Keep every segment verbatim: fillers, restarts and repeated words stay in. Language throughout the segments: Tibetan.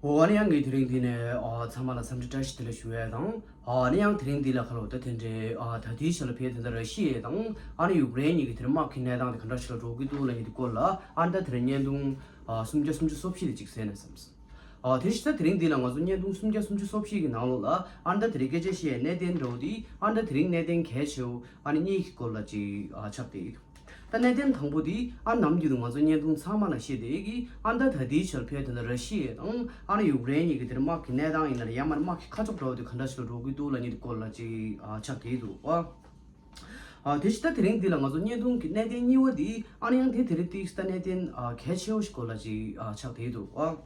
འོ་ཨ་ནི་ཡང་གི་དེ་རིང་འདི་ནས་ཨ་ཚང་མ་ལ་འཚམས་འདྲི་བཀྲ་ཤིས་བདེ་ལེགས་ཞུ་ཡས་དང་། ཨ་ནི་ཡང་དེ་རིང་འདི་ལ་ཁ་ལོ་ད་དེ་འདྲའི་ཨ་ད་ལྟའི་ཆ་ལ་ཕེ་དེ་འདྲ་ར་ཤི་ཡ་དང་ཨ་ནི་ཡུཀ་རེན་གཉིས་ཀྱི་དེ་རིང་དམག་གི་གནས་སྟངས་དེ་ག་འདྲ་ཞིག་ལ་འགྲོ་གི་འདུག་ལབ་མཁན་དེ་སྐོར་ལ་ཨ་ནི་ད་དེ་རིང་བརྙན་ཐུང་ཨ་སུམ་བརྒྱ་སུམ་ཅུ་སོ་བཞི་དེ་ཅིག་གསན་ན་བསམས། ཨ་དེ་བཞིན་ད་དེ་རིང་འདི་ལ་ང་ཚོ་བརྙན་ཐུང་སུམ་བརྒྱ་སུམ་ཅུ་སོ་བཞི་གི་ནང་ལོགས་ལ་ཨ་ནི་ད་དེ་རིང་སྐད་ཆ་བཤད་ཡས་གནད་དོན་འདྲ་བོ་དེ་ཨ་ནི་ད་དེ་རིང་གནད་དོན་གལ་ཆེ་བོ་ཨ་ནི་གཉིས་ཀྱི་སྐོར་ལ་ཅིག་ཨ་ཆགས་བསྡད་ཡོད། ད་གནད་དོན་དང་པོ་དེ་ཨ་ནམ་རྒྱུན་དུ་ང་ཚོ་བརྙན་ཐུང་ཚང་མ་ལ་བཤད་བསྡད་ཀྱི་ཨ་ད་ད་ལྟའི་ཆར་ཕེ་དེ་འདྲ་ར་ཤི་ཡ་དང་ཨ་ནི་ཡུཀ་རེན་གཉིས་ཀྱི་དེར་དམག་གི་གནས་སྟངས་ཡིན་ན་ཡང་མ་དམག་གི་ཁ་ཕྱོགས་འདྲ་བོ་དེ་ག་འདྲ་ཞིག་ལ་འགྲོ་གི་འདུག་ལབ་མཁན་དེ་སྐོར་ལ་ཅིག་ཨ་ཆགས་བསྡད་འདུག་ཨ། ཨ་དེ་བཞིན་ད་དེ་རིང་འདི་ལ་ང་ཚོ་བརྙན་ཐུང་གི་གནད་དོན་གཉིས་པ་དེ་ཨ་ནི་ཡང་དེ་དེ་རིང་ཏིག་ད་གནད་དོན་ཨ་གལ་ཆེ་བོ་ཞིག་སྐོར་ལ་ཅིག་ཨ་ཆགས་བསྡད་འདུག་ཨ།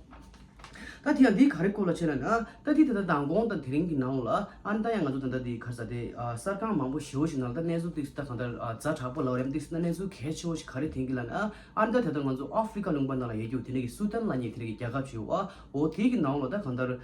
ད་དེ་ཡང་འདི་ག་རེ་སྐོར་ལ་བྱས་ན་ན། ད་འདི་ད་ལྟ་མདང་དགོང་དང་དེ་རིང་གི་ནང་ལ་ཨ་ནི་ད་ཡང་ང་ཚོ་ད་ལྟ་འདི་ག་རེ་ཟེར་དེ་ཨ་གསར་ཁང་མང་པོ་ཞེ་པོ་ཞིག་ནང་ལ་ད་གནས་ཚུལ་ཏིག་ད་གང་ལྟར་ཨ་ཛ་དྲག་པོ་ལབ་རེམ་ཏིག་ད་གནས་ཚུལ་གལ་ཆེ་བོ་ཞིག་ག་རེ་ཐོན་གི་ལབ་ན། ཨ་ནི་ད་ད་ལྟ་ང་ཚོ་ཨ་ཧྥི་རི་ཀ་ལུང་པ་ནང་ལ་ཡོད་རྒྱུ་དེ་ནས་གི་སུ་ཏན་ལབ་མཁན་དེ་ནས་གི་རྒྱལ་ཁབ་ཞིག་ཡོད་ཨ། འོ་དེ་གི་ནང་ལ་ད་གང་ལྟར་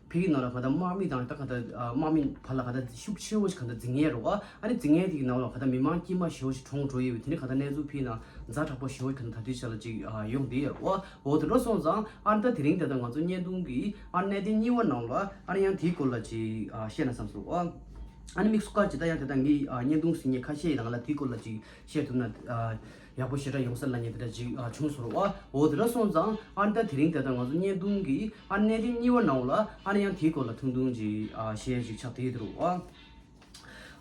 ཕ་གི་ནང་ལ་གང་ལྟར་དམག་མི་དང་ད་གང་ལྟར་ཨ་དམག་མི་བར་ལ་གང་ལྟར་ཤུགས་ཆེ་བོ་ཞིག་གང་ལྟར་འཛིང་ཡས་རོ་ཨ། ཨ་ནི་འཛིང་ཡས་དེ་གི་ནང་ལ་གང་ལྟར་མི་མང་དཀྱུས་མ་ཞེ་པོ་ཞིག་གྲོངས་འགྲོ་ཡས་དེ་ནས་གང་ལྟར་གནས་ཚུལ་ཕ་གི་ནང་ཛ་དྲག་པོ་ཞེ་པོ་གང་ལྟར་ད་ལྟའི་ཆ་ལ་ཅིག་ཨ་ཡོང་བསྡད་ཡོད་རོ་ཨ། འོ་དེ་འདྲ་སོང་ཙང་ཨ་ནི་ད་དེ་རིང་ད་ལྟ་ང་ཚོ་བརྙན་ཐུང་གི་ཨ་གནད་དོན་གཉིས་པ་ནང་ལ་ཨ་ནི་ཡང་དེའི་སྐོར་ལ་ཅིག་ཨ་བཤད་ན་བསམ་སོང་ཨ། ཨ་ནི་དམིགས་སུ་བཀར་ཅིག་ད་ཡང་དེ་ལྟ་ངའི་ཨ་བརྙན་ཐུང་གཟིགས་མཁན་ཁ་ཤས་ཡི་ནང་ལ་དེའི་སྐོར་ལ་ཅིག་བཤད་ཐུབ་ན་ཨ་ཡག་པོ་ཞེ་དྲག་ཡོང་ས་ལབ་མཁན་དེ་འདྲ་ཅིག་ཨ་བྱུང་སོང་རོ་ཨ། འོ་དེ་འདྲ་སོང་ཙང་ཨ་ནི་ད་དེ་རིང་ད་ལྟ་ང་ཚོ་བརྙན་ཐུང་གི་ཨ་གནད་དོན་གཉིས་པ་ནང་ལ་ཨ་ནི་ཡང་དེའི་སྐོར་ལ་ཐུང་ཐུང་ཅིག་ཨ་བཤད་ཅིག་ཆགས་བསྡད་ཡོད་རོ་ཨ།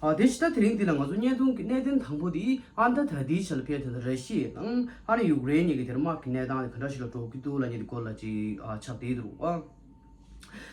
ཨ་དེ་བཞིན་ད་དེ་རིང་འདི་ལ་ང་ཚོ་བརྙན་ཐུང་གི་གནད་དོན་དང་པོ་དེ་ཨ་ནི་ད་ད་ལྟའི་ཆ་ལ་ཕེ་དེ་ལ་ར་ཤི་ཡ་དང་ཨ་ནི་ཡུཀ་རེན་གཉིས་ཀྱི་དེར་དམག་གི་གནས་སྟངས་དེ་ག་འདྲ་ཞིག་ལ་འགྲོ་གི་འདུག་ལབ་མཁན་དེ་སྐོར་ལ་ཅིག་ཨ་ཆགས་བསྡད་ཡོད་རོ་ཨ།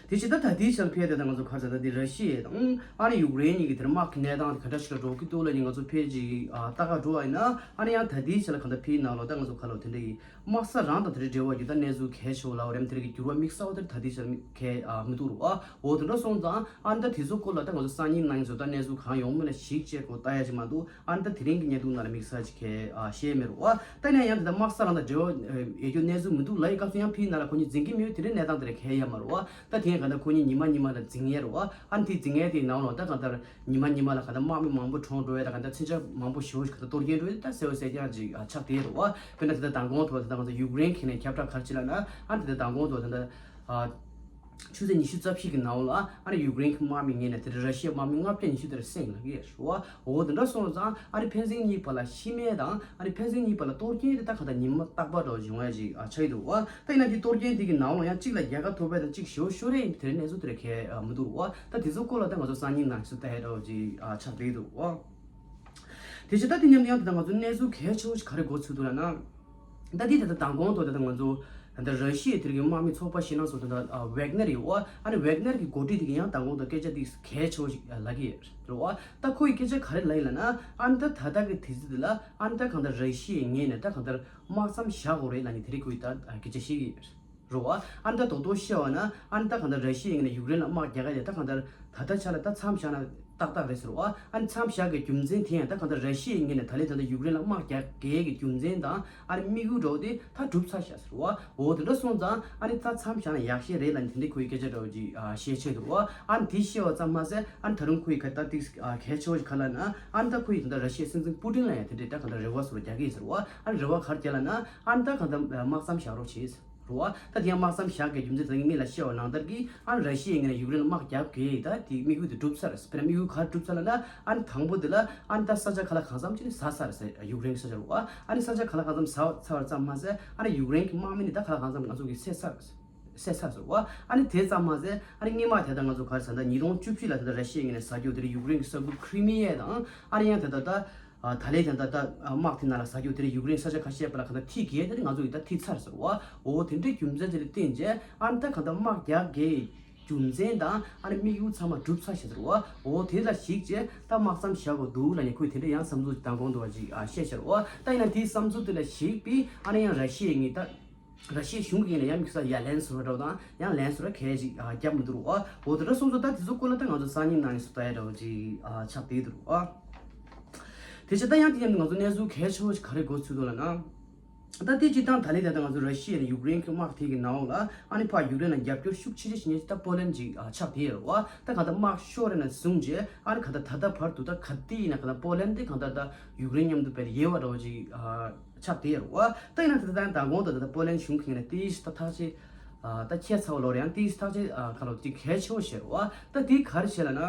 དེ་བཞིན་ད་ད་ལྟའི་ཆར་ཕེ་དེ་དང་ང་ཚོ་ག་རེ་ཟེར་ད་འདི་ར་ཤི་ཡ་དང་ཨ་ནི་ཡུཀ་རེན་གཉིས་ཀྱི་དེར་དམག་གི་གནས་སྟངས་དེ་ག་འདྲ་ཞིག་ལ་འགྲོ་གི་འདུག་ལབ་ནི་ང་ཚོ་ཕེ་ཅིག་ཨ་ལྟ་ག་འགྲོ་བ་ཡིན་ན་ཨ་ནི་ཡང་ད་ལྟའི་ཆར་ལ་གང་ལྟར་ཕེ་ནང་ལོགས་ད་ང་ཚོ་ག་ལོ་དེ་འདྲ་ཡི་དམག་ས་རང་དང་དེ་འདྲའི་འབྲེལ་བ་ཡོད་ད་གནས་ཚུལ་གལ་ཆེ་བོ་ལབ་རེམ་དེ་རིགས་ཀྱི་འགྱུར་བ་དམིགས་བསལ་བ་དེར་ད་ལྟའི་ཆར་གལ་ཨ་མི་འདུག་རོ་ཨ། འོ་དེ་འདྲ་སོང་ཙང་ཨ་ནི་ད་དེ་ཚོ་སྐོར་ལ་ད་ང་ཚོ་སང་ཉིན་གནངས་ཚོ་ད་གནས་ཚུལ་གང་ཡོང་མིན་ལ་གཞིགས་བྱས་གོ་ལྟ་ཡ་ཅིག་མ་འདུག་ཨ་ནི་ད་དེ་རིང་གི་བརྙན་ཐུང་ནང་ལ་དམིགས་བསལ་ཅིག་གལ་ཨ་བཤད་མེད་རོ་ཨ། ད་ནས་ཡང་དེ་ད་དམག་ས་རང་དང་འབྲེལ་བ་ཡོད་རྒྱུ་གནས་ཚུལ་མི་འདུག་ལབ་ཡི་སྐབས་སུ་ཡང་ཕི་ནང་ལ་ཁོ་གཉིས་འཛིང་གི་མེད་དེ་རིང་གནས་སྟངས་དེ་རེད་གལ་ཡ་མ་རོ་ཨ། ད་དེ་ཡང་ག་ད་ཁོ་གཉིས་ཉི་མ་ཉི་མ་ལ་འཛིང་ཡས་རོ་ཨ། ཨ་ནི་དེ་འཛིང་ཡས་དེའི་ནང་ལ་ད་གང་ལྟར་ཉི་མ་ཉི་མ་ལ་གང་ལྟར་དམག་མི་མང་པོ་གྲོངས་འགྲོ་ཡས་ད་གང་ལྟར་མཚོན་ཆ་མང་པོ་ཞེ་པོ་ཞིག་གང་ལྟར་གཏོར་སྐྱོན་འགྲོ་ཡས་ད་གསལ་བོ་གསལ་རྐྱང་ཅིག་ཨ་ཆགས་བསྡད་རོ་ཨ། དཔེར་ན་དེ་ད་མདང་དགོང་ཐོག་དེ་ད་ང་ཚོ་ཡུཀ་རེན་གྱི་ནས་ཁྱབ་བསྒྲགས་ག་རེ་བྱས་ལབ་ན་ཨ་ནི་དེ་ད་མདང་དགོང་ཐོག་དེ་ད་ཨ། ཆུ་ཚོད་ཉི་ཤུ་རྩ་བཞི་གི་ནང་ལ་ཨ་ནི་ཡུཀ་རེན་གྱི་དམག་མི་ངོས་ནས་དེ་ར་ཤི་ཡའི་དམག་མི་ལྔ་བརྒྱ་ཉི་ཤུ་དེར་བསྲིངས་ལབ་ཀྱི་རེད་བ། འོ་དེ་འདྲ་སོང་ཙང་ཨ་ནི་ཕན་ཚུན་གཉིས་བར་ལ་ཤི་རྨས་དང་ཨ་ནི་ཕན་ཚུན་གཉིས་བར་ལ་གཏོར་སྐྱོན་དེ་ད་ག་ད་ཉི་མ་རྟག་པར་འདྲ་བོ་བྱུང་བ་ཞིག་ཨ་ཆགས་ཀྱི་འདུག་བ། ད་ཡིན་ན་དེ་གཏོར་སྐྱོན་དེ་གི་ནང་ལ་ཡང་གཅིག་ལ་རྒྱལ་ཁ་ཐོབ་པ་དང་གཅིག་ཞེ་པོ་ཤོར་རེད་དེ་འདྲའི་གནས་ཚུལ་དེ་ར་གལ་མི་འདུག་བ། ད་དེ་ཚོ་སྐོར་ལ་ད་ང་ཚོ་སང་ཉིན་ནང་ཞིག་ལྟ་ཡ་འདྲ་བོ་ཞིག་ཨ་ཆགས་བསྡད་འདུག་བ། དེ་བཞིན་ད་དེ་མཉམ་དུ་ཡང་དེ་ད་ང་ཚོ་གནས་ཚུལ་གལ་ཆེ་བོ་ཞིག་ག་རེ་གོ་ཚུལ་འདུག་ལབ་ན། ད་དེ་ད་ལྟ་མདང་དགོང་ཐོག་ད་ལྟ་ང་ཚོ་ད་ལྟ་ར་ཤི་ཡའི་དེ་རིགས་དམག་མི་ཚོགས་པ་ཞེད་སྣང་ཚོགས་འདུ་ད་ཝེག་ནར་ཡོད་བ། ཨ་ནི་ཝེག་ནར་གྱི་འགོ་ཁྲིད་དེ་གི་ཡང་མདང་དགོང་ད་སྐད་ཆ་དེ་གལ་ཆེ་བོ་ཞིག་ལབ་ཀྱི་ཡོད་རེད་བ། ད་ཁོ་ཡི་སྐད་ཆ་ག་རེ་ལབ་ཡིན་ལབ་ན་ཨ་ནི་ད་ད་ལྟ་གི་དུས་ཚོད་དེ་ལ་ཨ་ནི་ད་གང་ལྟར་ར་ཤི་ཡའི་ངོས་ནས་ད་གང་ལྟར་དམག་མཚམས་བཞག་དགོས་རེད་ལབ་ནི་དེ་རིགས་ཁོ་ཡི་ད་སྐད་ཆ་བཤད་ཀྱི་ཡོད་རེད་བ། ཨ་ནི་ད་རྡོག་རྡོག་བཤད་བ་ན་ཨ་ནི་ད་གང་ལྟར་ར་ཤི་ཡའི་ངོས་ནས་ཡུཀ་རེན་ལ་དམག་རྒྱག་ག་དེ་ད་གང་ལྟར་ད་ལྟ་ཆ་ལ་ད་མཚམས་བཞག་ན་ཏག་ཏག་རེད་ཟེར་བ། ཨ་ནི་མཚམས་བཞག་གི་རྒྱུ་མཚན་དེ་ཡང་ད་གང་ལྟར་ར་ཤི་ཡའི་ངོས་ནས་ད་ལན་ད་ལྟ་ཡུཀ་རེན་ལ་དམག་རྒྱག་གི་རྒྱུ་མཚན་དང་ཨ་ནི་དམིགས་ཡུལ་འདྲ་བོ་དེ་ད་གྲུབ་ཚར་ཤག་ཟེར་བ། འོ་དེ་འདྲ་སོང་ཙང་ཨ་ནི་ད་མཚམས་བཞག་ན་ཡག་ཤོས་རེད་ལབ་ནི་དེ་འདྲའི་ཁོ་ཡི་སྐད་ཆ་འདྲ་བོ་ཅིག་ཨ་བཤད་བྱས་འདུག་བ། ཨ་ནི་དེ་བཤད་བ་ཙམ་མ་ཟད་ཨ་ནི་ད་རུང་ཁོ་ཡི་ག་ད་ཏིག་ཨ་གལ་ཆེ་བ་ཞིག་ག་ལབ་ན་ཨ་ནི་ད་ཁོ་ཡི་ད་ལྟ་ར་ཤི་ཡའི་སྲིད་འཛིན་པུ་ཏིན་ལ་ཡང་དེ་འདྲའི་ད་གང་ལྟར་རེ་བ་སོགས་རྒྱག་གི་ཡིན་ཟེར་བ། ཨ་ནི་རེ་བ་ག་རེ་རྒྱག་ལབ་ན་ཨ་ནི་ད་གང་ལྟར་དམག་མཚམས་བཞག་རོགས་བྱེད་ཟེར། རེད་བ། ད་དེ་ཡང་དམག་མཚམས་བཞག་གི་རྒྱུ་མཚན་ད་ངས་ལ་བཤད་པ་ནང་ལྟར་གྱི་ཨ་ནི་ར་ཤི་ཡའི་ངོས་ནས་ཡུཀ་རེན་ལ་དམག་རྒྱག་གི་ད་དེ་དམིགས་ཡུལ་དེ་གྲུབ་ཚར་རེད། དཔེར་ན་དམིགས་ཡུལ་ག་རེ་གྲུབ་ཚར་ལབ་ན་ཨ་ནི་དང་པོ་དེ་ལ་ཨ་ནི་ད་ས་ཆ་ག་ལ་གང་འཚམ་ཅིག་ནི་ཟ་ཚར་རེད་ཟེར། ཡུཀ་རེན་གྱི་ས་ཆ་རེད་བ། ཨ་ནི་ས་ཆ་ག་ལ་གང་འཚམ་ཟ་ཚར་བ་ཙམ་མ་ཟད་ཨ་ནི་ཡུཀ་རེན་གྱི་དམག་མི་ནི་ད་ག་ལ་གང་འཚམ་ང་ཚོ་གི་བསད་ཚར་རེད། བསད་ཚར་ཟེར་བ། ཨ་ནི་དེ་ཙམ་མ་ཟད་ཨ་ནི་སྔོན་མ་དེ་ལྟར་ང་ཚོ་ག་རེ་ཟེར་ད་ཉིས་སྟོང་བཅུ་བཞི་ལ་དེ་ལྟར་ར་ཤི་ཡའི་ངོས་ནས་ཟ་རྒྱུ་དེ་ལ་ཡུཀ་རེན་གྱི་ས་ཁུལ་ཁྲི་མི་ཡ་དང་ཨ་ནི་ཡང་དེ་ལྟར་ད། ཨ་ད་ལན་ད་ད་ད་དམག་དེ་ནང་ལ་ཟ་རྒྱུ་དེ་རིང་ཡུཀ་རེན་ས་ཆ་ཁ་ཤས་པ་ལ་ག་ད་ཐིག་གེ་དེ་རིང་ང་ཚོ་ཡི་ད་ཐིག་ཚར་ཟེར་བ། འོ་དེ་འདྲའི་རྒྱུ་མཚན་དེ་ལ་བརྟེན་རྗེས་ཨ་ནི་ད་ག་ད་དམག་རྒྱག་གེ་རྒྱུ་མཚན་དང་ཨ་ནི་དམིགས་ཡུལ་ཚང་མ་གྲུབ་ཚར་ཤག་ཟེར་བ། འོ་དེ་ལ་གཞིགས་རྗེས་ད་དམག་མཚམས་བཞག་དགོས་འདུག་ལབ་ནས་ཁོས་དེ་འདྲ་ཡང་བསམ་ཚུལ་དང་གོང་དུ་བ་ཅིག་ཨ་བཤད་ཤར་བ། ད་ཡིན་ན་དེའི་བསམ་ཚུལ་དེ་ལ་གཞིགས་པས་ཨ་ནི་ཡང་ར་ཤི་ཡའི་ངོས་ད་ར་ཤི་ཡའི་གཞུང་གི་ངོས་ནས་ཡང་དམིགས་བསལ་ཡ་ལན་ཟེར་བ་འདྲ་བོ་དང་ཡང་ལན་ཟེར་བ་གལ་ཅིག་ཨ་བརྒྱབ་མི་འདུག་རོ། འོ་དེ་འདྲ་སོང་ཙང་ད་དེ་ཚོ་སྐོར་ལ་ད་ང་ཚོ་སང་ཉིན་ནང་ཡིན་སུ་ལྟ་ཡ་འདྲ་བོ་ཅིག་ཨ་ཆགས་བསྡད་འདུག་རོ། དེ་བྱས་ད་ཡང་དེ་མཉམ་དུ་ང་ཚོ་གནས་ཚུལ་གལ་ཆེ་བོ་ཞིག་ག་རེ་གོ་ཚུལ་འདུག་ལབ་ན། ད་དེ་སྤྱིར་བཏང་ད་ལན་ད་ལྟ་ང་ཚོ་ར་ཤི་ཡ་ནས་ཡུཀ་རེན་གྱི་དམག་དེ་གི་ནང་ལ་ཨ་ནི་ཕར་ཡུཀ་རེན་ལ་རྒྱབ་སྐྱོར་ཤུགས་ཆེ་ཆེ་བྱེད་མཁན་ཅིག་ད་པོ་ལན་ཅིག་ཨ་ཆགས་བསྡད་ཡོད་རེད་བ། ད་ག་ད་དམག་ཤོར་རེ་ན་བཟུང་རྗེས་ཨ་ནི་ག་ད་ད་ལྟ་བར་དུ་ད་ག་དེ་ཡིན་ན་ག་ད་པོ་ལན་དེ་གང་ལྟར་ད་ཡུཀ་རེན་མཉམ་དུ་དཔེ་ཡལ་བ་འདྲ་བོ་ཅིག་ཨ་ཆགས་བསྡད་ཡོད་རེད་བ། ད་ཡིན་ན་ད་ད་ད་མདང་དགོང་ད་ད་ད་པོ་ལན་གཞུང་གི་ངོས་ནས་དེ་ད་ཐག་ཆེ་ ཨ་ད་ཁྱད་མཚར་བ་ལོ་རེད། ཡང་དེའི་ཐག་གཅོད་ཨ་ཁ་ལོ་དེ་གལ་ཆེ་བོ་བཤད་རོ་ཨ། ད་དེ་ག་རེ་བྱས་ལ་ན།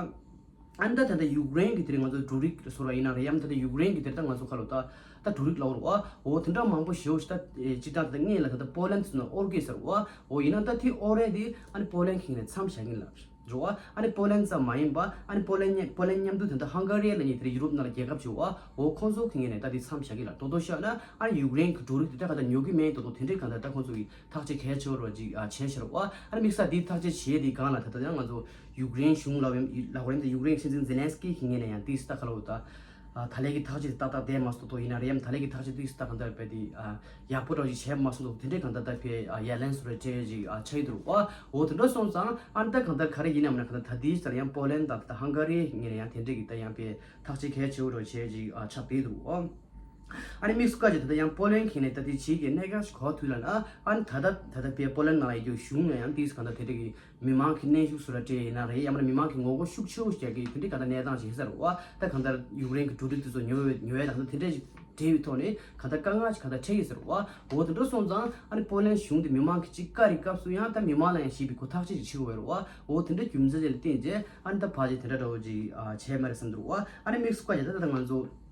ཨ་ནི་ད་ད་ལྟ་ཡུཀ་རེན་གྱི་དེ་རིང་ང་ཚོ་འབྲུ་རིགས་བཟོ་ར་ཡིན་ན་རེད། ཡང་ད་ལྟ་ཡུཀ་རེན་གྱི་དེ་ད་ང་ཚོ་ཁ་ལོ་ད་ད་འབྲུ་རིགས་ལ་འོ་རོ་ཨ། འོ་དེ་འདྲ་མང་པོ་ཞེ་བོ་ཞིག་ད་སྤྱིར་བཏང་ད་ལྟ་ངས་ལ་ད་ད་པོ་ལན་དུ་ན་ཨོར་གེ་ཟེར་རོ་ཨ། འོ་ཡིན་ན་ད་དེ་ཨོ་རེད་དེ་ཨ་ནི་པོ་ལན་གྱི་ངས་ནས་མཚམས་བཞག་གིན་ལ། རོ་ཨ། ཨ་ནི་པོ་ལན་ཙམ་མ་ཡིན་པ་ཨ་ནི་པོ་ལན་མཉམ་པོ་ལན་མཉམ་དུ་ད་ལྟ་ཧང་ག་རི་ལ་ཉེ་དེ་ཡུ་རོབ་ནང་ལ་རྒྱལ་ཁབ་ཅིག་འོ་འོ་ཁོང་ཚོ་གི་ངོས་ནས་ད་དེ་མཚམས་བཞག་གི་ལ། དོ་དོ་ཤོད་ན་ཨ་ནི་ཡུཀ་རེན་གི་འབྲུ་རིགས་དེ་ད་ག་ད་ཉོ་གི་མེད་དོ་དོ་དེ་འདྲའི་གང་ལྟར་ད་ཁོང་ཚོ་གི་ཐག་གཅོད་གལ་ཆེ་བོ་རོ་ཅིག་ཨ་བྱས་ཤར་བ། ཨ་ནི་དམིགས་བསལ་དེ་ཐག་གཅོད་བྱས་དེ་གང་ལ་ད་ད་ཡང་ང་ཚོ་ཡུཀ་རེན་གཞུང་ལ་ཡང་ལ་གོ་རེན་དེ་ཡུཀ་རེན་སྲིད་འཛིན་ཛེ་ལན་སི་ཀི་གི་ངོས་ནས་ཡང་དེ་སི་ད་ག་ལ་འོ་ད་ད་ལས་ཀྱི་ཐག་གཅོད་དེ་ཏག་ཏག་བསྡད་མ་སོང་དོ་ཡིན་ན་རེད། ཡང་ད་ལས་ཀྱི་ཐག་གཅོད་དེ་སི་ད་གང་ལྟར་བས་དེ་ཨ། ཡག་པོ་འདྲ་ཞིག་བྱས་མ་སོང་འདུག་དེ་འདྲའི་གང་ལྟར་ད་ཕའི་ཡ་ལན་སོ་རེ་སྤྲད་ཅིག་ཆགས་ཡི་འདུག་ཨ། འོ་དེ་འདྲ་སོང་ཙང་ཨ་ནི་ད་གང་ལྟར་ག་རེ་ཡིན་ནམ་ན་གང་ལྟར་ད་དེའི་ཆར་ཡང་པོ་ལན་དང་ད་ཧང་ག་རི་ངོས་ནས་ཡང་དེ་འདྲའི་གི་ད་ཡང་ཕའི་ཐག་གཅོད་གལ་ཆེ་བོ་འདྲ་བྱས་ཅིག་ཆགས་བསྡད་འདུག་ཨ། ཨ་ནི་དམིགས་སུ་བཀར་ཅིག་ད་ལྟ་ཡང་པོ་ལན་གི་ནས་ད་དེ་བྱེད་ཀྱི་གནད་འགག་ཞིག་གོ་ཐུབ་ལ་ན་ཨ་ནི་ད་ལྟ་ད་ལྟ་ཕའི་པོ་ལན་ནང་ལ་ཡོད་རྒྱུ་གཞུང་ལ་ཡང་དེའི་གང་ལྟར་དེ་འདྲའི་གི་མི་མང་གི་གནོན་ཤུགས་སུ་ར་སྤྲད་ཡིན་ན་རེད། ཡང་མིན་ན་མི་མང་གི་ངོ་རྒོལ་ཤུགས་ཆེ་བོ་ཞིག་རྒྱག་གི་དེ་འདྲའི་གང་ལྟར་གནས་སྟངས་ཤིག་ཡིན་ས་རེད་བ། ད་གང་ལྟར་ཡུཀ་རེན་གྱི་འབྲུ་རིགས་དེ་ཚོ་ཉོ་བའི་ཉོ་བའི་དང་དེ་འདྲ་ཞིག་འབྲེལ་བའི་ཐོག་ནས་གང་ལྟར་དཀའ་ངལ་ཞིག་གང་ལྟར་འཕྲད་ཡོད་ས་རེད་བ། འོ་དེ་འདྲ་སོང་ཙང་ཨ་ནི་པོ་ལན་གཞུང་དེ་མི་མང་གི་གཅིག་བཀའ་རེད་སྐབས་སུ་ཡང་ད་མི་མང་ལ་ཡང་ཞེད་པའི་ཁོ་ཐག་ཆོད་ཅིག་བྱེད་དགོས་རེད་བ། འོ་དེ་འདྲ་རྒྱུ་མཚན་ཅིག་ལ་བརྟེན་རྗེས་ཨ་ནི་ད་ཕལ་ཆེར་དེ་འདྲ་འདྲ་བོ་ཅིག་བྱས་མ་རེད་བསམ་འདུག་བ། ཨ་ནི་དམིགས་སུ་བཀར་ཡ་ད་ད་ང་ཚོ།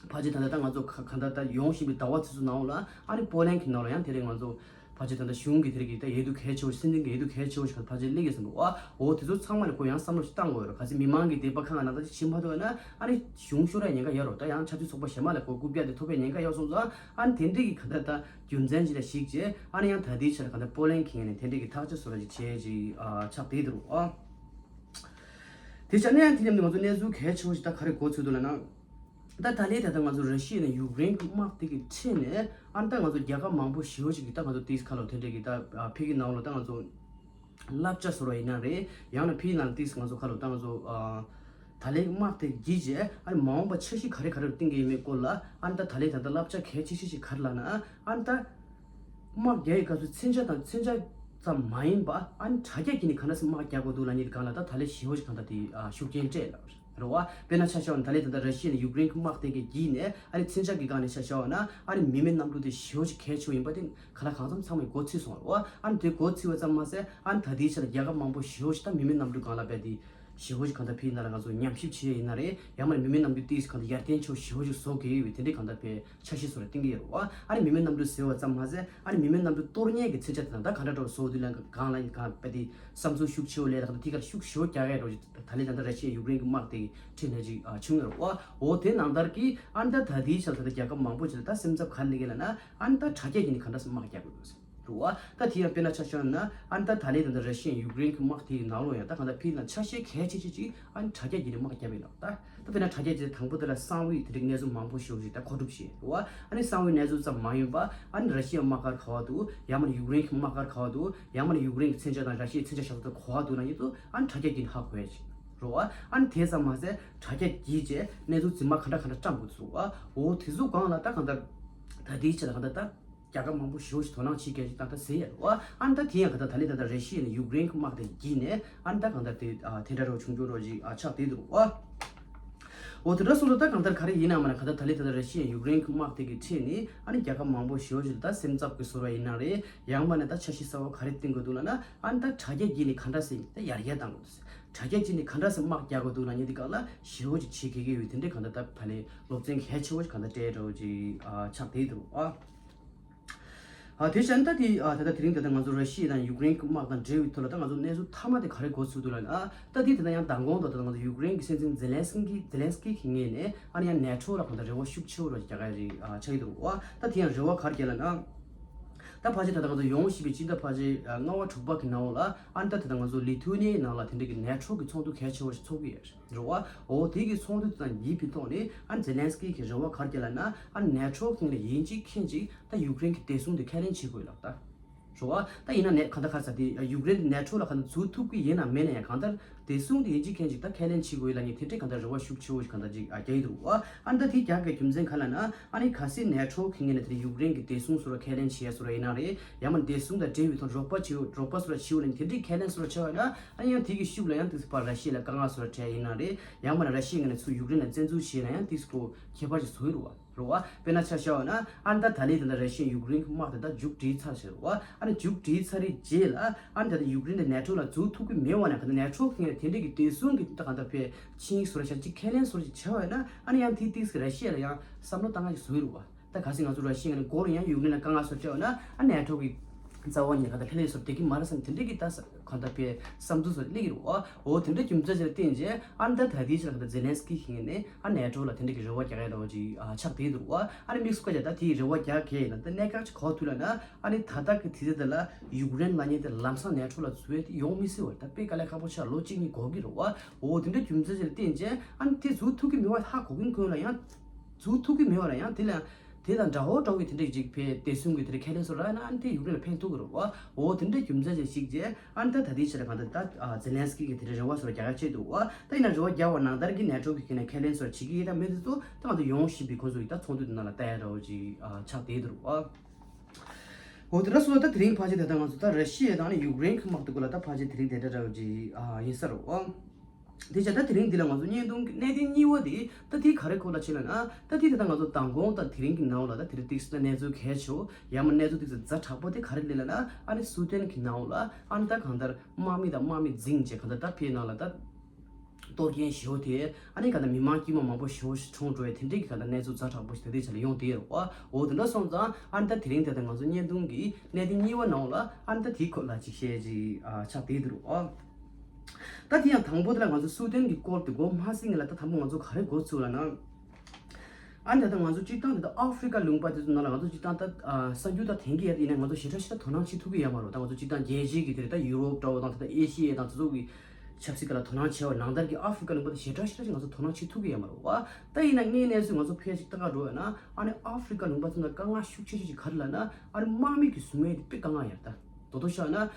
ཕལ་ཆེར་ད་ལྟ་ད་ང་ཚོ་ག་གང་ལྟར་ད་ཡོང་བཞིན་པའི་ཟླ་བ་ཚོ་ཚོ་ནང་ལ་ཨ་ནི་པོ་ལན་གྱི་ནང་ལ་ཡང་དེ་རིང་ང་ཚོ་ཕལ་ཆེར་ད་ལྟ་གཞུང་གི་དེ་རིང་གི་ད་འོས་བསྡུ་གལ་ཆེ་བོ་སྲིད་འཛིན་གྱི་འོས་བསྡུ་གལ་ཆེ་བོ་ཞིག་ཕལ་ཆེར་སླེབས་ཡོད་ཟེར་འདུག་ཨ། འོ་དེ་ཚོ་ཚང་མ་ལ་ཁོ་ཡང་བསམ་བློ་ཞིག་བཏང་དགོས་རེད། གལ་སྲིད་མི་མང་གི་དད་པ་ཁ་ང་ནང་ད་ཅིག་ཕྱིན་མ་ཐུབ་ན་ཨ་ནི་གཞུང་ཤོར་ཡ་ཉེན་ཁ་ཡོད་རེད། ད་ཡང་ཆབ་སྲིད་ཚོགས་པ་གཞན་མ་ལ་ཁོ་རྐུབ་བཀྱག་དེ་ཐོབ་པའི་ཉེན་ཁ་ཡོད་སོང་ཙང་ཨ་ནི་དེ་འདྲའི་གི་ག་ད་ད་རྒྱུ་མཚན་ཅིག་ལ་གཞིགས་རྗེས་ཨ་ནི་ཡང་ད་ལྟའི་ཆར་ག་ད་པོ་ལན་གྱི་ངོས་ནས་དེ་འདྲའི་གི་ཐག་གཅོད་བཟོ་འདྲ་ཅིག་བྱས་ཅིག་ཨ་ཆགས་བསྡད་འདུག་ཨ། དེ་ཆ་ནས་ཡང་དེ་མཉམ་དུ་ང་ཚོ་གནས་ཚུལ་གལ་ཆེ་བོ་ཞིག་ད་ག་རེ་གོ་ཚུལ་འདུག་ལབ་ན། ད་ད་ལན་ད་ལྟ་ང་ཚོ་ར་ཤི་ཡ་ནས་ཡུཀ་རེན་གྱི་དམག་དེ་གི་ཁྲིད་ནས་ཨ་ནི་ད་ང་ཚོ་རྒྱལ་ཁབ་མང་པོ་ཞེ་བོ་ཞིག་གི་ད་ང་ཚོ་དེ་ཁ་ལོ་དེ་འདྲ་གི་ད་ཕི་གི་ནང་ལོ་ད་ང་ཚོ་བསླབ་བྱ་བཟོ་ར་ཡིན་ན་རེད། ཡང་ན་ཕི་གི་ནང་ལ་དེ་ང་ཚོ་ཁ་ལོ་ད་ང་ཚོ་ད་ལན་དམག་དེ་བརྒྱུད་རྗེས་ཨ་ནི་མ་འོངས་པ་འཆར་གཞི་ག་རེ་ག་རེ་བཏིང་གི་ཡིན་མེད་སྐོར་ལ་ཨ་ནི་ད་ད་ལན་ད་ལྟ་བསླབ་བྱ་གལ་ཆེ་ཤོས་ཤིག་ག་རེ་ལབ་ན་ཨ་ནི་ད། དམག་རྒྱག་ཡི་སྐབས་སུ་མཚོན་ཆ་དང་མཚོན་ཆ་ཙམ་མ་ཡིན་པ་ཨ་ནི་དྲ་རྒྱ་བརྒྱུད་ནས་གང་འདྲ་སེ་དམག་རྒྱག་དགོས་འདུག་ལབ་མཁན་དེ་སྒང་ལ་ད་ད་ལན་ཞེ་བོ་ཞིག་གང་ལྟར་དེ་ཤུགས་རྐྱེན་སྤྲད་ལབ་རེད་བ། དཔེར་ན་ཆ་བཞག་ན་ད་ལན་ད་ལྟ་ར་ཤི་ཡ་ནས་ཡུཀ་རེན་གྱི་དམག་དེ་གའི་བརྒྱུད་ནས་ཨ་ནི་མཚོན་ཆ་གི་སྒང་ནས་ཆ་བཞག་ན་ཨ་ནི་མི་མེད་གནམ་གྲུ་དེ་ཞེ་བོ་ཞིག་གལ་ཆེ་བོ་ཡིན་པ་དེ་ག་ལ་གང་འཚམ་ཚང་མས་གོ་ཚོད་སོང་བ་རེད་བ། ཨ་ནི་དེ་གོ་ཚོད་པ་ཙམ་མ་ཟད་ཨ་ནི་ད་ལྟའི་ཆར་རྒྱལ་ཁབ་མང་པོ་ཞེ་བོ་ཞིག་ད་མི་མེད་གནམ་གྲུ་སྒང་ལ་བས་དེ་ཞེ་བོ་ཞིག་གང་ལྟར་ཕི་ཡིན་ན་ལ་ང་ཚོ་ཉམས་ཞིབ་བྱེད་ཡ་ཡིན་ན་རེད། ཡང་མ་རེད་མི་མེད་གནམ་གྲུ་དེ་གང་ལྟར་ཡར་ཐོན་ཆེ་བོ་ཞེ་བོ་ཞིག་བཟོ་དགོས་ཡོད་པའི་དེ་འདྲའི་གང་ལྟར་ཕའི་འཆར་གཞི་བཟོ་ར་གཏིང་གི་ཡོད་རེད་བ། ཨ་ནི་མི་མེད་གནམ་གྲུ་ཟེར་བ་ཙམ་མ་ཟད་ཨ་ནི་མི་མེད་གནམ་གྲུ་གཏོར་མཁན་གྱི་མཚོན་ཆ་དེ་དང་ད་ག་འདྲ་འདྲ་བོ་བཟོ་དུས་ལ་གང་ལ་གང་པ་དེ་བསམ་ཚུལ་ཤུགས་ཆེ་བོ་ལས་ལ་གང་དེ་གར་ཤུགས་ཆེ་བོ་རྒྱག་ཡ་འགྲོ་ཅིག་ད་ལན་ད་ལྟ་ར་ཤི་ཡ་ཡུཀ་རེན་གྱི་དམག་དེ་ཁྲིད་ནས་ཅིག་བྱུང་ཡོད་རེད་བ། འོ་དེ་ནང་ལྟར་གྱི་ཨ་ནི་ད་ད་ལྟའི་ཆར་ད་ལྟ་རྒྱལ་ཁབ་མང་པོ་ཅིག་ལ་ད་སེམས་འཚབ་ག་རེ་སླེབས་ཀྱི་ལབ་ན་ཨ་ནི་ད་དྲ་རྒྱ་བརྒྱུད་ནས་གང་འདྲ་སེ་དམག་རྒྱག་དགོས་འདུག་ཟེར། རེད་བ། ད་དེ་ཡང་དཔེར་ན་ཆ་བཞག་ན་ཨ་ནི་ད་ད་ལན་ད་ལྟ་ར་ཤི་ཡ་ཡུཀ་རེན་གྱི་དམག་དེའི་ནང་ལོགས་ཡང་ད་གང་ལྟར་ཕི་ལ་འཆར་གཞི་གལ་ཆེ་ཤོས་ཅིག་ཨ་ནི་དྲ་རྒྱ་བརྒྱུད་ནས་དམག་བརྒྱབ་ཡིན་ལབ་ད། ད་དཔེར་ན་དྲ་རྒྱ་ཅིག་དང་པོ་དེ་ལ་གསང་བའི་དེ་འདྲའི་གནས་ཚུལ་མང་པོ་ཞིག་ཅིག་ད་མཁོ་སྒྲུབ་བྱས་རེད་བ། ཨ་ནི་གསང་བའི་གནས་ཚུལ་ཙམ་མ་ཡིན་པ་ཨ་ནི་ར་ཤི་ཡའི་དམག་སྒར་ག་བ་འདུག་ཡང་མིན་ན་ཡུཀ་རེན་གྱི་དམག་སྒར་ག་བ་འདུག་ཡང་མིན་ན་ཡུཀ་རེན་གྱི་མཚོན་ཆ་དང་ར་ཤི་ཡའི་མཚོན་ཆ་ཞབས་ཏོག་ག་བ་འདུག་ལབ་མཁན་དེ་ཚོ་ཨ་ནི་དྲ་རྒྱ་བརྒྱུད་ནས་ཧ་གོ་ཡ་ཅིག་རེད་བ། ཨ་ནི་དེ་ཙམ་མ་ཟད་དྲ་རྒྱ་བརྒྱུད་བྱས་གནས་ཚུལ་རྫུན་མ་ག་འདྲ་ག་འདྲ་བཀྲམ་དགོས་འདུག་བ། འོ་དེ་ཚོ་སྒང་ལ་ད་གང་ལྟར་ད་ལྟའི་ཆ་ལ་གང་ལྟར་ད། རྒྱལ་ཁབ་མང་པོ་ཞེ་པོ་ཞིག་དོ་སྣང་བྱེད་མཁན་ཞིག་ད་ལྟ་ཟེར་ཡ་རེད་བ། ཨ་ནི་ད་དེ་ཡང་གང་ལྟར་ད་ལན་ད་ལྟ་ར་ཤི་ཡ་ནས་ཡུཀ་རེན་གྱི་དམག་དེ་བརྒྱུད་ནས་ཨ་ནི་ད་གང་ལྟར་དེ་ཨ་དེ་འདྲ་རོ་བྱུང་རྒྱུ་རོ་ཞིག་ཨ་ཆགས་བསྡད་འདུག་བ། འོ་དེ་འདྲ་སོང་ཙང་ད་གང་ལྟར་ག་རེ་ཡིན་ནའང་མ་ན་གང་ལྟར་ད་ལན་ད་ལྟ་ར་ཤི་ཡ་ཡུཀ་རེན་གྱི་དམག་དེ་གི་ཁྲིད་ནས་ཨ་ནི་རྒྱལ་ཁབ་མང་པོ་ཞེ་པོ་ཞིག་ད་སེམས་འཚབ་ཀྱི་བཟོ་འདྲ་ཡིན་ན་རེད། ཡང་མ་ན་ད་འཆར་གཞི་གསར་པ་ག་རེ་བཏིང་དགོས་འདུག་ལབ་ན་ཨ་ནི་ད་དྲ་རྒྱ་བརྒྱུད་ནས་གང་འདྲ་སེ་ད་ཡར་རྒྱས་བཏང་དགོས་འདུག་དྲ་རྒྱ་བརྒྱུད་ནས་གང་འདྲ་སེ་དམག་རྒྱག་དགོས་འདུག་ལབ་མཁན་དེ་སྒང་ལ་ཞེ་པོ་ཅིག་བྱེད་དགོས་ཀྱི་ཡོད་དེ་འདྲའི་གང་ལྟར་ད་ད་ལན་སློབ་ཚན་གལ་ཆེ་བོ་ཞིག་གང་ལྟར་སྤྲད་འདྲ་བོ་ཅིག་ཨ་ཆགས་བསྡད་འདུག་ཨ། ཨ་དེ་བྱས་ན་ད་དེ་ཨ་ད་ལྟ་དེ་རིང་ད་ལྟ་ང་ཚོ་ར་ཤི་ཡ་དང་ཡུཀ་རེན་གྱི་དམག་དང་འབྲེལ་བའི་ཐོག་ལ་ད་ང་ཚོ་གནས་ཚུལ་མཐའ་མ་དེ་ག་རེ་གོ་ཚུལ་འདུག་ལབ་ན་ཨ་ད་དེ་ད་ལྟ་ཡང་མདང་དགོང་དང་ད་ལྟ་ང་ཚོ་ཡུཀ་རེན་གྱི་སྲིད་འཛིན་ཛེ་ལན་སི་ཀི་ཛེ་ལན་སི་ཀི་གི་ངོས་ནས་ཨ་ནི་ཡང་ནེ་ཊོ་ལ་གང་ལྟར་རེ་བ་ཤུགས་ཆེ་བོ་ར་རྒྱག་ག་རེ་ཨ་ཆགས་ཀྱི་འདུག་ཨ། ད་དེ་ཡང་རེ་བ་ག་རེ་རྒྱག་ལབ་ན། ད་ཕལ་ཆེར་ད་ལྟ་ང་ཚོ་ཡོང་བཞིན་པའི་སྤྱི་ཟླ་ཕལ་ཆེར་ལྔ་པ་དྲུག་པ་གི་ནང་ལ་ཨ་ནི་ད་ད་ལྟ་ང་ཚོ་ལི་ཐུ་ནི་ཡའི་ནང་ལ་དེ་འདྲ་གི་ནེ་ཊོ་གི་ཚོགས་འདུ་གལ་ཆེ་བོ་ཞིག་ཚོགས་ཀྱི་ཡོད་རེད་བ། འོ་དེ་གི་ཚོགས་འདུ་དང་ཡིན་པའི་ཐོག་ནས་ཨ་ནི་ཛེ་ལན་སི་ཀི་གི་རེ་བ་ག་རེ་རྒྱག་ལབ་ན་ཨ་ནི་ནེ་ཊོ་གི་ངོས་ནས་ཡིན་གཅིག་མིན་གཅིག་ད་ཡུཀ་རེན་གི་བདེ་སྲུང་དེ་ཁས་ལེན་བྱེད་དགོས་ལབ་ད། རེད་བ། ད་ཡིན་ན་ནས་གང་ལྟར་ག་ས་དེ་ཡུཀ་རེན་དེ་ནེ་ཊོ་ལ་གང་ལྟར་འཛུལ་ཐུབ་ཀྱི་ཡིན་ནམ་མེད་ན་ཡང་གང་ལྟར་བདེ་སྲུང་དེ་ཡིན་གཅིག་མིན་གཅིག་ད་ཁས་ལེན་བྱེད་དགོས་ལབ་མཁན་དེ་འདྲའི་གང་ལྟར་རེ་བ་ཤུགས་ཆེ་བོ་ཞིག་གང་ལྟར་ཅིག་ཨ་རྒྱག་གི་འདུག་བ། ཨ་ནི་ད་དེ་རྒྱག་དགོས་རྒྱུ་མཚན་ག་ལབ་ན་ཨ་ནི་གལ་སྲིད་ནེ་ཊོ་གི་ངོས་ནས་དེ་ཡུཀ་རེན་གྱི་བདེ་སྲུང་བཟོ་འདྲ་ཁས་ལེན་བྱེད་ཡ་བཟོ་འདྲ་ཡིན་ན་རེད། ཡང་མིན་བདེ་སྲུང་དང་འབྲེལ་བའི་ཐོག་རོགས་པ་བྱེད་རོགས་པ་བཟོ་འདྲ་བྱེད་འོ་ནས་དེ་འདྲའི་ཁས་ལེན་བཟོ་འདྲ་བྱས་པ་ཡིན་ན་ཨ་ནི་ཡང་དེ་གི་ཤུགས་ལ་ཡང་དེ་ཚོ་ཕར་ར་ཤི་ཡ་ལ་དཀའ་ངལ་བཟོ་འདྲ་འཕྲད་ཡིན་ན་རེད། ཡང་མིན་ར་ཤི་ཡའི་ངོས་ནས་ཚུར་ཡུཀ་རེན་ལ་བཙན་འཛུལ་བྱས་ན་ཡང་དེ་ཚོ་ཁྱད་པར་ཅིག་བཟོ་གི་རེད་བ། རེད་བ། དཔེར་ན་ཆ་བཞག་པ་ན་ཨ་ནི་ད་ད་ལན་ད་ལྟ་ར་ཤི་ཡ་ཡུཀ་རེན་གྱི་དམག་དེ་ད་མཇུག་སྒྲིལ་ཚར་ཟེར་བ། ཨ་ནི་མཇུག་སྒྲིལ་ཚར་རེད་རྗེས་ལ་ཨ་ནི་ད་ལྟ་ཡུཀ་རེན་དེ་ནེ་ཊོ་ལ་འཛུལ་ཐུབ་ཀྱི་མེད་པ་ན་ག་ད་ནེ་ཊོ་གི་དེ་འདྲ་གི་བདེ་སྲུང་གི་ད་ག་ད་དཔེ་ཆིངས་ཡིག་བཟོ་འདྲ་ཆགས་ཅིག་ཁས་ལེན་བཟོ་འདྲ་ཅིག་བྱས་པ་ཡིན་ན་ཨ་ནི་ཡང་དེའི་ཏིག་ཙམ་ར་ཤི་ཡ་ལ་ཡང་བསམ་བློ་བཏང་ཡག་ཅིག་བཟོ་གི་རེད་བ། ད་གལ་སྲིད་ང་ཚོ་ར་ཤི་ཡ་ནས་འགོ་ལ་ཡང་ཡུཀ་རེན་ལ་དཀའ་ངལ་བཟོ་འདྲ་བྱས་པ་ན་ཨ་ནེ་ཊོ་གི་རྩ་བ་ཉིད་ལ་ག་ད་ལྷོད་ལྷོད་བཟོ་འདྲ་བསྡད་ཀྱི་མ་རེད་བསམ་དེ་འདྲ་གི་ད་ག་ད་དཔེ་བསམ་ཚུལ་བཟོ་འདྲ་སླེབས་ཀྱི་རེད་བ། འོ་དེ་འདྲ་རྒྱུ་མཚན་ཅིག་ལ་བརྟེན་བྱས་ཨ་ནི་ད་ད་ལྟའི་ཆར་ག་ད་ཛེ་ལན་སི་ཀི་གིས་ནས་ཨ་ནེ་ཊོ་ལ་དེ་འདྲ་གི་རེ་བ་རྒྱག་ཡག་འདྲ་བོ་ཅིག་ཨ་ཆགས་བསྡད་ཀྱི་འདུག་བ། ཨ་ནི་དམིགས་སུ་བཀར་བྱས་ད་དེའི་རེ་བ་རྒྱག་གི་ཡིན་ན་ད་གནད་འགག་ཅིག་གོ་ཐུབ་ལ་ན་ཨ་ནི་ད་ལྟ་གི་དུས་ཚོད་དེ་ལ་ཡུཀ་རེན་ལབ་མཁན་དེ་ལམ་སང་ནེ་ཊོ་ལ་འཛུལ་ཡས་དེ་ཡོང་མི་སྲིད་བ། ད་དཔེ་དཀའ་ལས་ཁག་པོ་ཆགས། ལོ་གཅིག་གཉིས་འགོར་གྱི་རེད་བ། འོ་དེ་འདྲ་རྒྱུ་མཚན་ཅིག་ལ་བརྟེན་བྱས་ཨ་ནི་དེ་འཛུལ་ཐུབ་ཀྱི་མེད་པ་ཧ་གོ་གིན་གོ་ལ་ཡང་འཛུལ་ཐུབ་ཀྱི་མེད་པ་ལ་ཡང་དེ་ལ་དེ་དང་འདྲ་བོ་འདྲ་བོ་གི་དེ་འདྲ་ཅིག་དཔེ་བདེ་སྲུང་གི་དེ་འདྲ་ཁས་ལེན་བཟོ་འདྲ་ན་ཨ་ནི་དེ་ཡུཀ་རེན་ལ་ཕན་ཐོགས་ཀྱི་རེད་བ། འོ་དེ་འདྲ་རྒྱུ་མཚན་ཅིག་ཞིག་བྱས་ཨ་ནི་ད་ད་ལྟའི་ཆར་གང་ལྟར་ད་ཛེ་ལན་སི་ཀི་གིས་དེ་འདྲ་རེ་བ་བཟོ་འདྲ་རྒྱག་ཡག་བྱས་འདུག་བ། ད་ཡིན་ན་རེ་བ་རྒྱག་པ་ནང་ལྟར་གྱི་ནེ་ཊོ་གི་ཁས་ལེན་བཟོ་འདྲ་བྱེད་ཀྱི་ཡོད་ད་མེད་དེ་ཚོ་ད་ང་ཚོ་ཡོང་བཞིན་པའི་ཁོ་ཚོ་ཡི་ད་ཚོགས་འདུ་དེ་ནང་ལ་ལྟ་ཡག་འདྲ་བོ་ཅིག་ཨ་ཆགས་བསྡད་འདུག་བ། འོ་དེ་འདྲ་སོང་ད་དེ་རིང་ཕལ་ཆེར་དེ་ལྟར་ང་ཚོ་ད་ར་ཤི་ཡ་དང་ནི་ཡུཀ་རེན་གྱི་དམག་དེ་སྐོར་ལ་ད་ཕལ་ཆེར་དེ་རིང་དེ་འདྲ་འདྲ་བོ་ཅིག་ཨ་ཡིན་ས་རེད་བ། དེ་བྱས་ད་དེ་རིང་འདི་ལ་ང་ཚོ་བརྙན་ཐུང་གི་གནད་དོན་གཉིས་པ་དེ་ད་དེ་ག་རེ་སྐོར་ལ་བྱས་ལབ་ན་ད་དེ་དེ་ད་ང་ཚོ་མདང་དགོང་དང་དེ་རིང་གི་ནང་ལ་ད་དེ་རིང་ཏིག་ཙམ་ད་གནས་ཚུལ་གལ་ཆེ་བོ་ཡང་མ་གནས་ཚུལ་ཏིག་ཙམ་ཛ་དྲག་པོ་དེ་ག་རེ་སླེབས་ལབ་ན་ཨ་ནི་སུ་དན་གྱི་ནང་ལ་ཨ་ནི་ད་གང་ལྟར་དམག་མི་དང་དམག་མི་འཛིང་བྱས་གང་ལྟར་ད་ཕའི་ནང་ལ་ད་གཏོར་སྐྱོན་ཞེ་བོ་དེ་ཨ་ནི་གང་ལྟར་མི་མང་དཀྱུས་མ་མང་པོ་ཞེ་བོ་ཞིག་གྲོངས་འགྲོ་བའི་དེ་འདྲའི་གི་གང་ལྟར་གནས་ཚུལ་ཛ་དྲག་པོ་ཞིག་ད་ལྟའི་ཆ་ལ་ཡོང་བསྡད་ཡོད་རེད་བ། འོ་དེ་འདྲ་སོང་ཙང་ཨ་ནི་ད་དེ་རིང་དེ་ད་ང་ཚོ་བརྙན་ཐུང་གི་གནད་དོན་གཉིས་པ་ནང་ལ་ཨ་ནི་ད་དེའི་སྐོར་ལ་ཅིག་བཤད་ཅིག་ཨ་ཆགས་བསྡད་འདུག་རེད་བ། ད་དེ་ཡང་དང་པོ་དེ་ལ་ང་ཚོ་སུ་དན་གྱི་སྐོར་དེ་འགོ་མ་ཟིན་ལ་ད་དང་པོ་ང་ཚོ་ག་རེ་འགོ་ཚུགས་ལབ་ན། ཨ་ནི་ད་ལྟ་ང་ཚོ་སྤྱིར་བཏང་དེ་ད་ཨ་ཧྥི་རི་ཀ་ལུང་པ་དེ་ཚོ་ནང་ལ་ང་ཚོ་སྤྱིར་བཏང་ད་ཨ་གསར་འགྱུར་ད་ཐོན་གྱི་ཡོད་དེ་ཡིན་ན་ང་ཚོ་ཞེ་དྲག་ཞེ་དྲག་དོ་སྣང་བྱེད་ཐུབ་ཀྱི་ཡོད་མ་རེད། ད་ང་ཚོ་སྤྱིར་བཏང་རྒྱལ་སྤྱིའི་གི་དེ་ད་ཡུ་རོབ་འདྲ་བོ་དང་དེ་ད་ཨེ་ཤི་ཡ་དང་དེ་ཚོ་གི་ཆབ་སྲིད་ཀ་ལ་དོ་སྣང་བྱས་པ་ནང་ལྟར་གྱི་ཨ་ཧྥི་རི་ཀ་ལུང་པ་དེ་ཞེ་དྲག་ཞེ་དྲག་ཅིག་ང་ཚོ་དོ་སྣང་བྱེད་ཐུབ་ཀྱི་ཡོད་མ་རེད་བ། ད་ཡིན་ན་དངོས་གནས་སུ་ང་ཚོ་ཕལ་ཆེར་ལྟ་ག་འགྲོ་བ་ན་ཨ་ནི་ཨ་ཧྥི་རི་ཀ་ལུང་པ་ཚོ་ནང་དཀའ་ངལ་ཤུགས་ཆེ་ཤོས་ཅིག་ག་རེ་ལབ་ན་ཨ་ནི་དམག་མི་གི་བཟུང་ཡས་དེ་དཔེ་དཀའ་ངལ་ཡོད་རེད། ད་དོ་དོ་ཤོད་ན།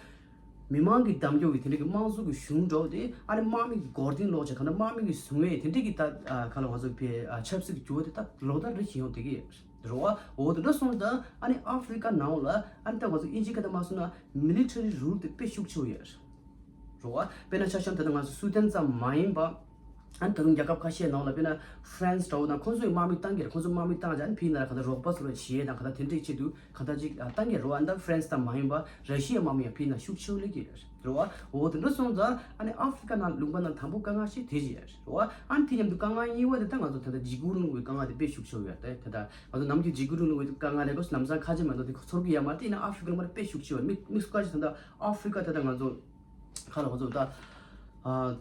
མི་མང་གི་གདམ་སྐྱོར་གྱི་དེ་འདྲ་གི་དམངས་གཙོ་གི་གཞུང་འདྲ་བོ་དེ་ཨ་ནི་དམག་མི་གི་མགོ་རྟིང་སློག་བྱས་གང་ལྟར་དམག་མི་གི་བཟུང་ཡས་དེ་འདྲ་གི་ད་ཨ་ག་ལ་ང་ཚོ་བའི་ཨ་ཆབ་སྲིད་ཀྱི་འགྱུར་བ་དེ་ད་ལོ་ལྟར་རེ་བཞིན་ཡོང་བསྡད་ཀྱི་ཡོད་རེད་བ། འོ་དེ་འདྲ་སོང་ཙང་ཨ་ནི་ཨ་ཧྥི་རི་ཀ་ནང་ལ་ཨ་ནི་ད་ང་ཚོ་དབྱིན་ཇི་སྐད་དུ་མ་སོང་ན་མི་ལི་ཊ་རི་རུལ་དེ་དཔེ་ཤུགས་ཆེ་བོ་ཡོད་རེད་བ། དཔེར་ན་ཆ་བཞག་ན་ད་ལྟ་ང་ཚོ་སུའུ་དན་ཙམ་མ་ཡིན་པ། ཨ་ནི་ད་དུང་རྒྱལ་ཁབ་ཁ་ཤས་ནང་ལ་དཔེར་ན་ཧྥ་རན་སི་འདྲ་བོ་དང་ཁོང་ཚོས་དམག་མི་བཏང་གི་རེད། ཁོང་ཚོས་དམག་མི་བཏང་རྗེས་ཨ་ནི་ཕྱིའི་ནང་ལ་གང་ལྟར་རོགས་པ་བཟོ་འདྲ་བྱེད་ཡས་དང་གང་ལྟར་དེ་འདྲའི་ཆེད་དུ་གང་ལྟར་ཅིག་ཨ་བཏང་གི་རེད་བ། ཨ་ནི་ད་ཧྥ་རན་སི་དང་མ་ཡིན་པ་ར་ཤི་ཡའི་དམག་མི་ཡང་ཕྱིའི་ནང་ཤུགས་ཆེ་བོ་སླེབས་ཀྱི་རེད་བ། འོ་དེ་འདྲ་སོང་ཙང་ཨ་ནི་ཨ་ཧྥི་རི་ཀ་ནང་ལུང་པ་ནང་དང་པོ་དཀའ་ངལ་ཞིག་དེ་ཅིག་རེད་བ། ཨ་ནི་དེ་མཉམ་དུ་དཀའ་ངལ་གཉིས་པ་དེ་ད་ང་ཚོ་ད་ལྟ་འཇིགས་སྐུལ་རིང་ལུགས་ཀྱི་དཀའ་ངལ་དེ་དཔེ་ཤུགས་ཆེ་བོ་ཡོད་རེད། ད་ལྟ་ང་ཚོ་ནམ་རྒྱུན་འཇིགས་སྐུལ་རིང་ལུགས་ཀྱི་དཀའ་ངལ་རེད་གོ་ལམ་སང་ཁ་ཆེ་མ་གཏོགས་དེ་ཚོར་གྱི་ཡོད་མ་རེད། དེ་ཡིན་ན་ཨ་ཧྥི་རི་ཀ་ལུང་པ་ལ་དཔེ་ཤུགས་ཆེ་བ་རེད། དམིགས་དམིགས་སུ་བཀར་ཅིག་ད་ལྟ་ཨ་ཧྥི་རི་ཀ་ད་ལྟ་ང་ཚོ་ཁ་ལ་ང་ཚོ་ད་ཨ་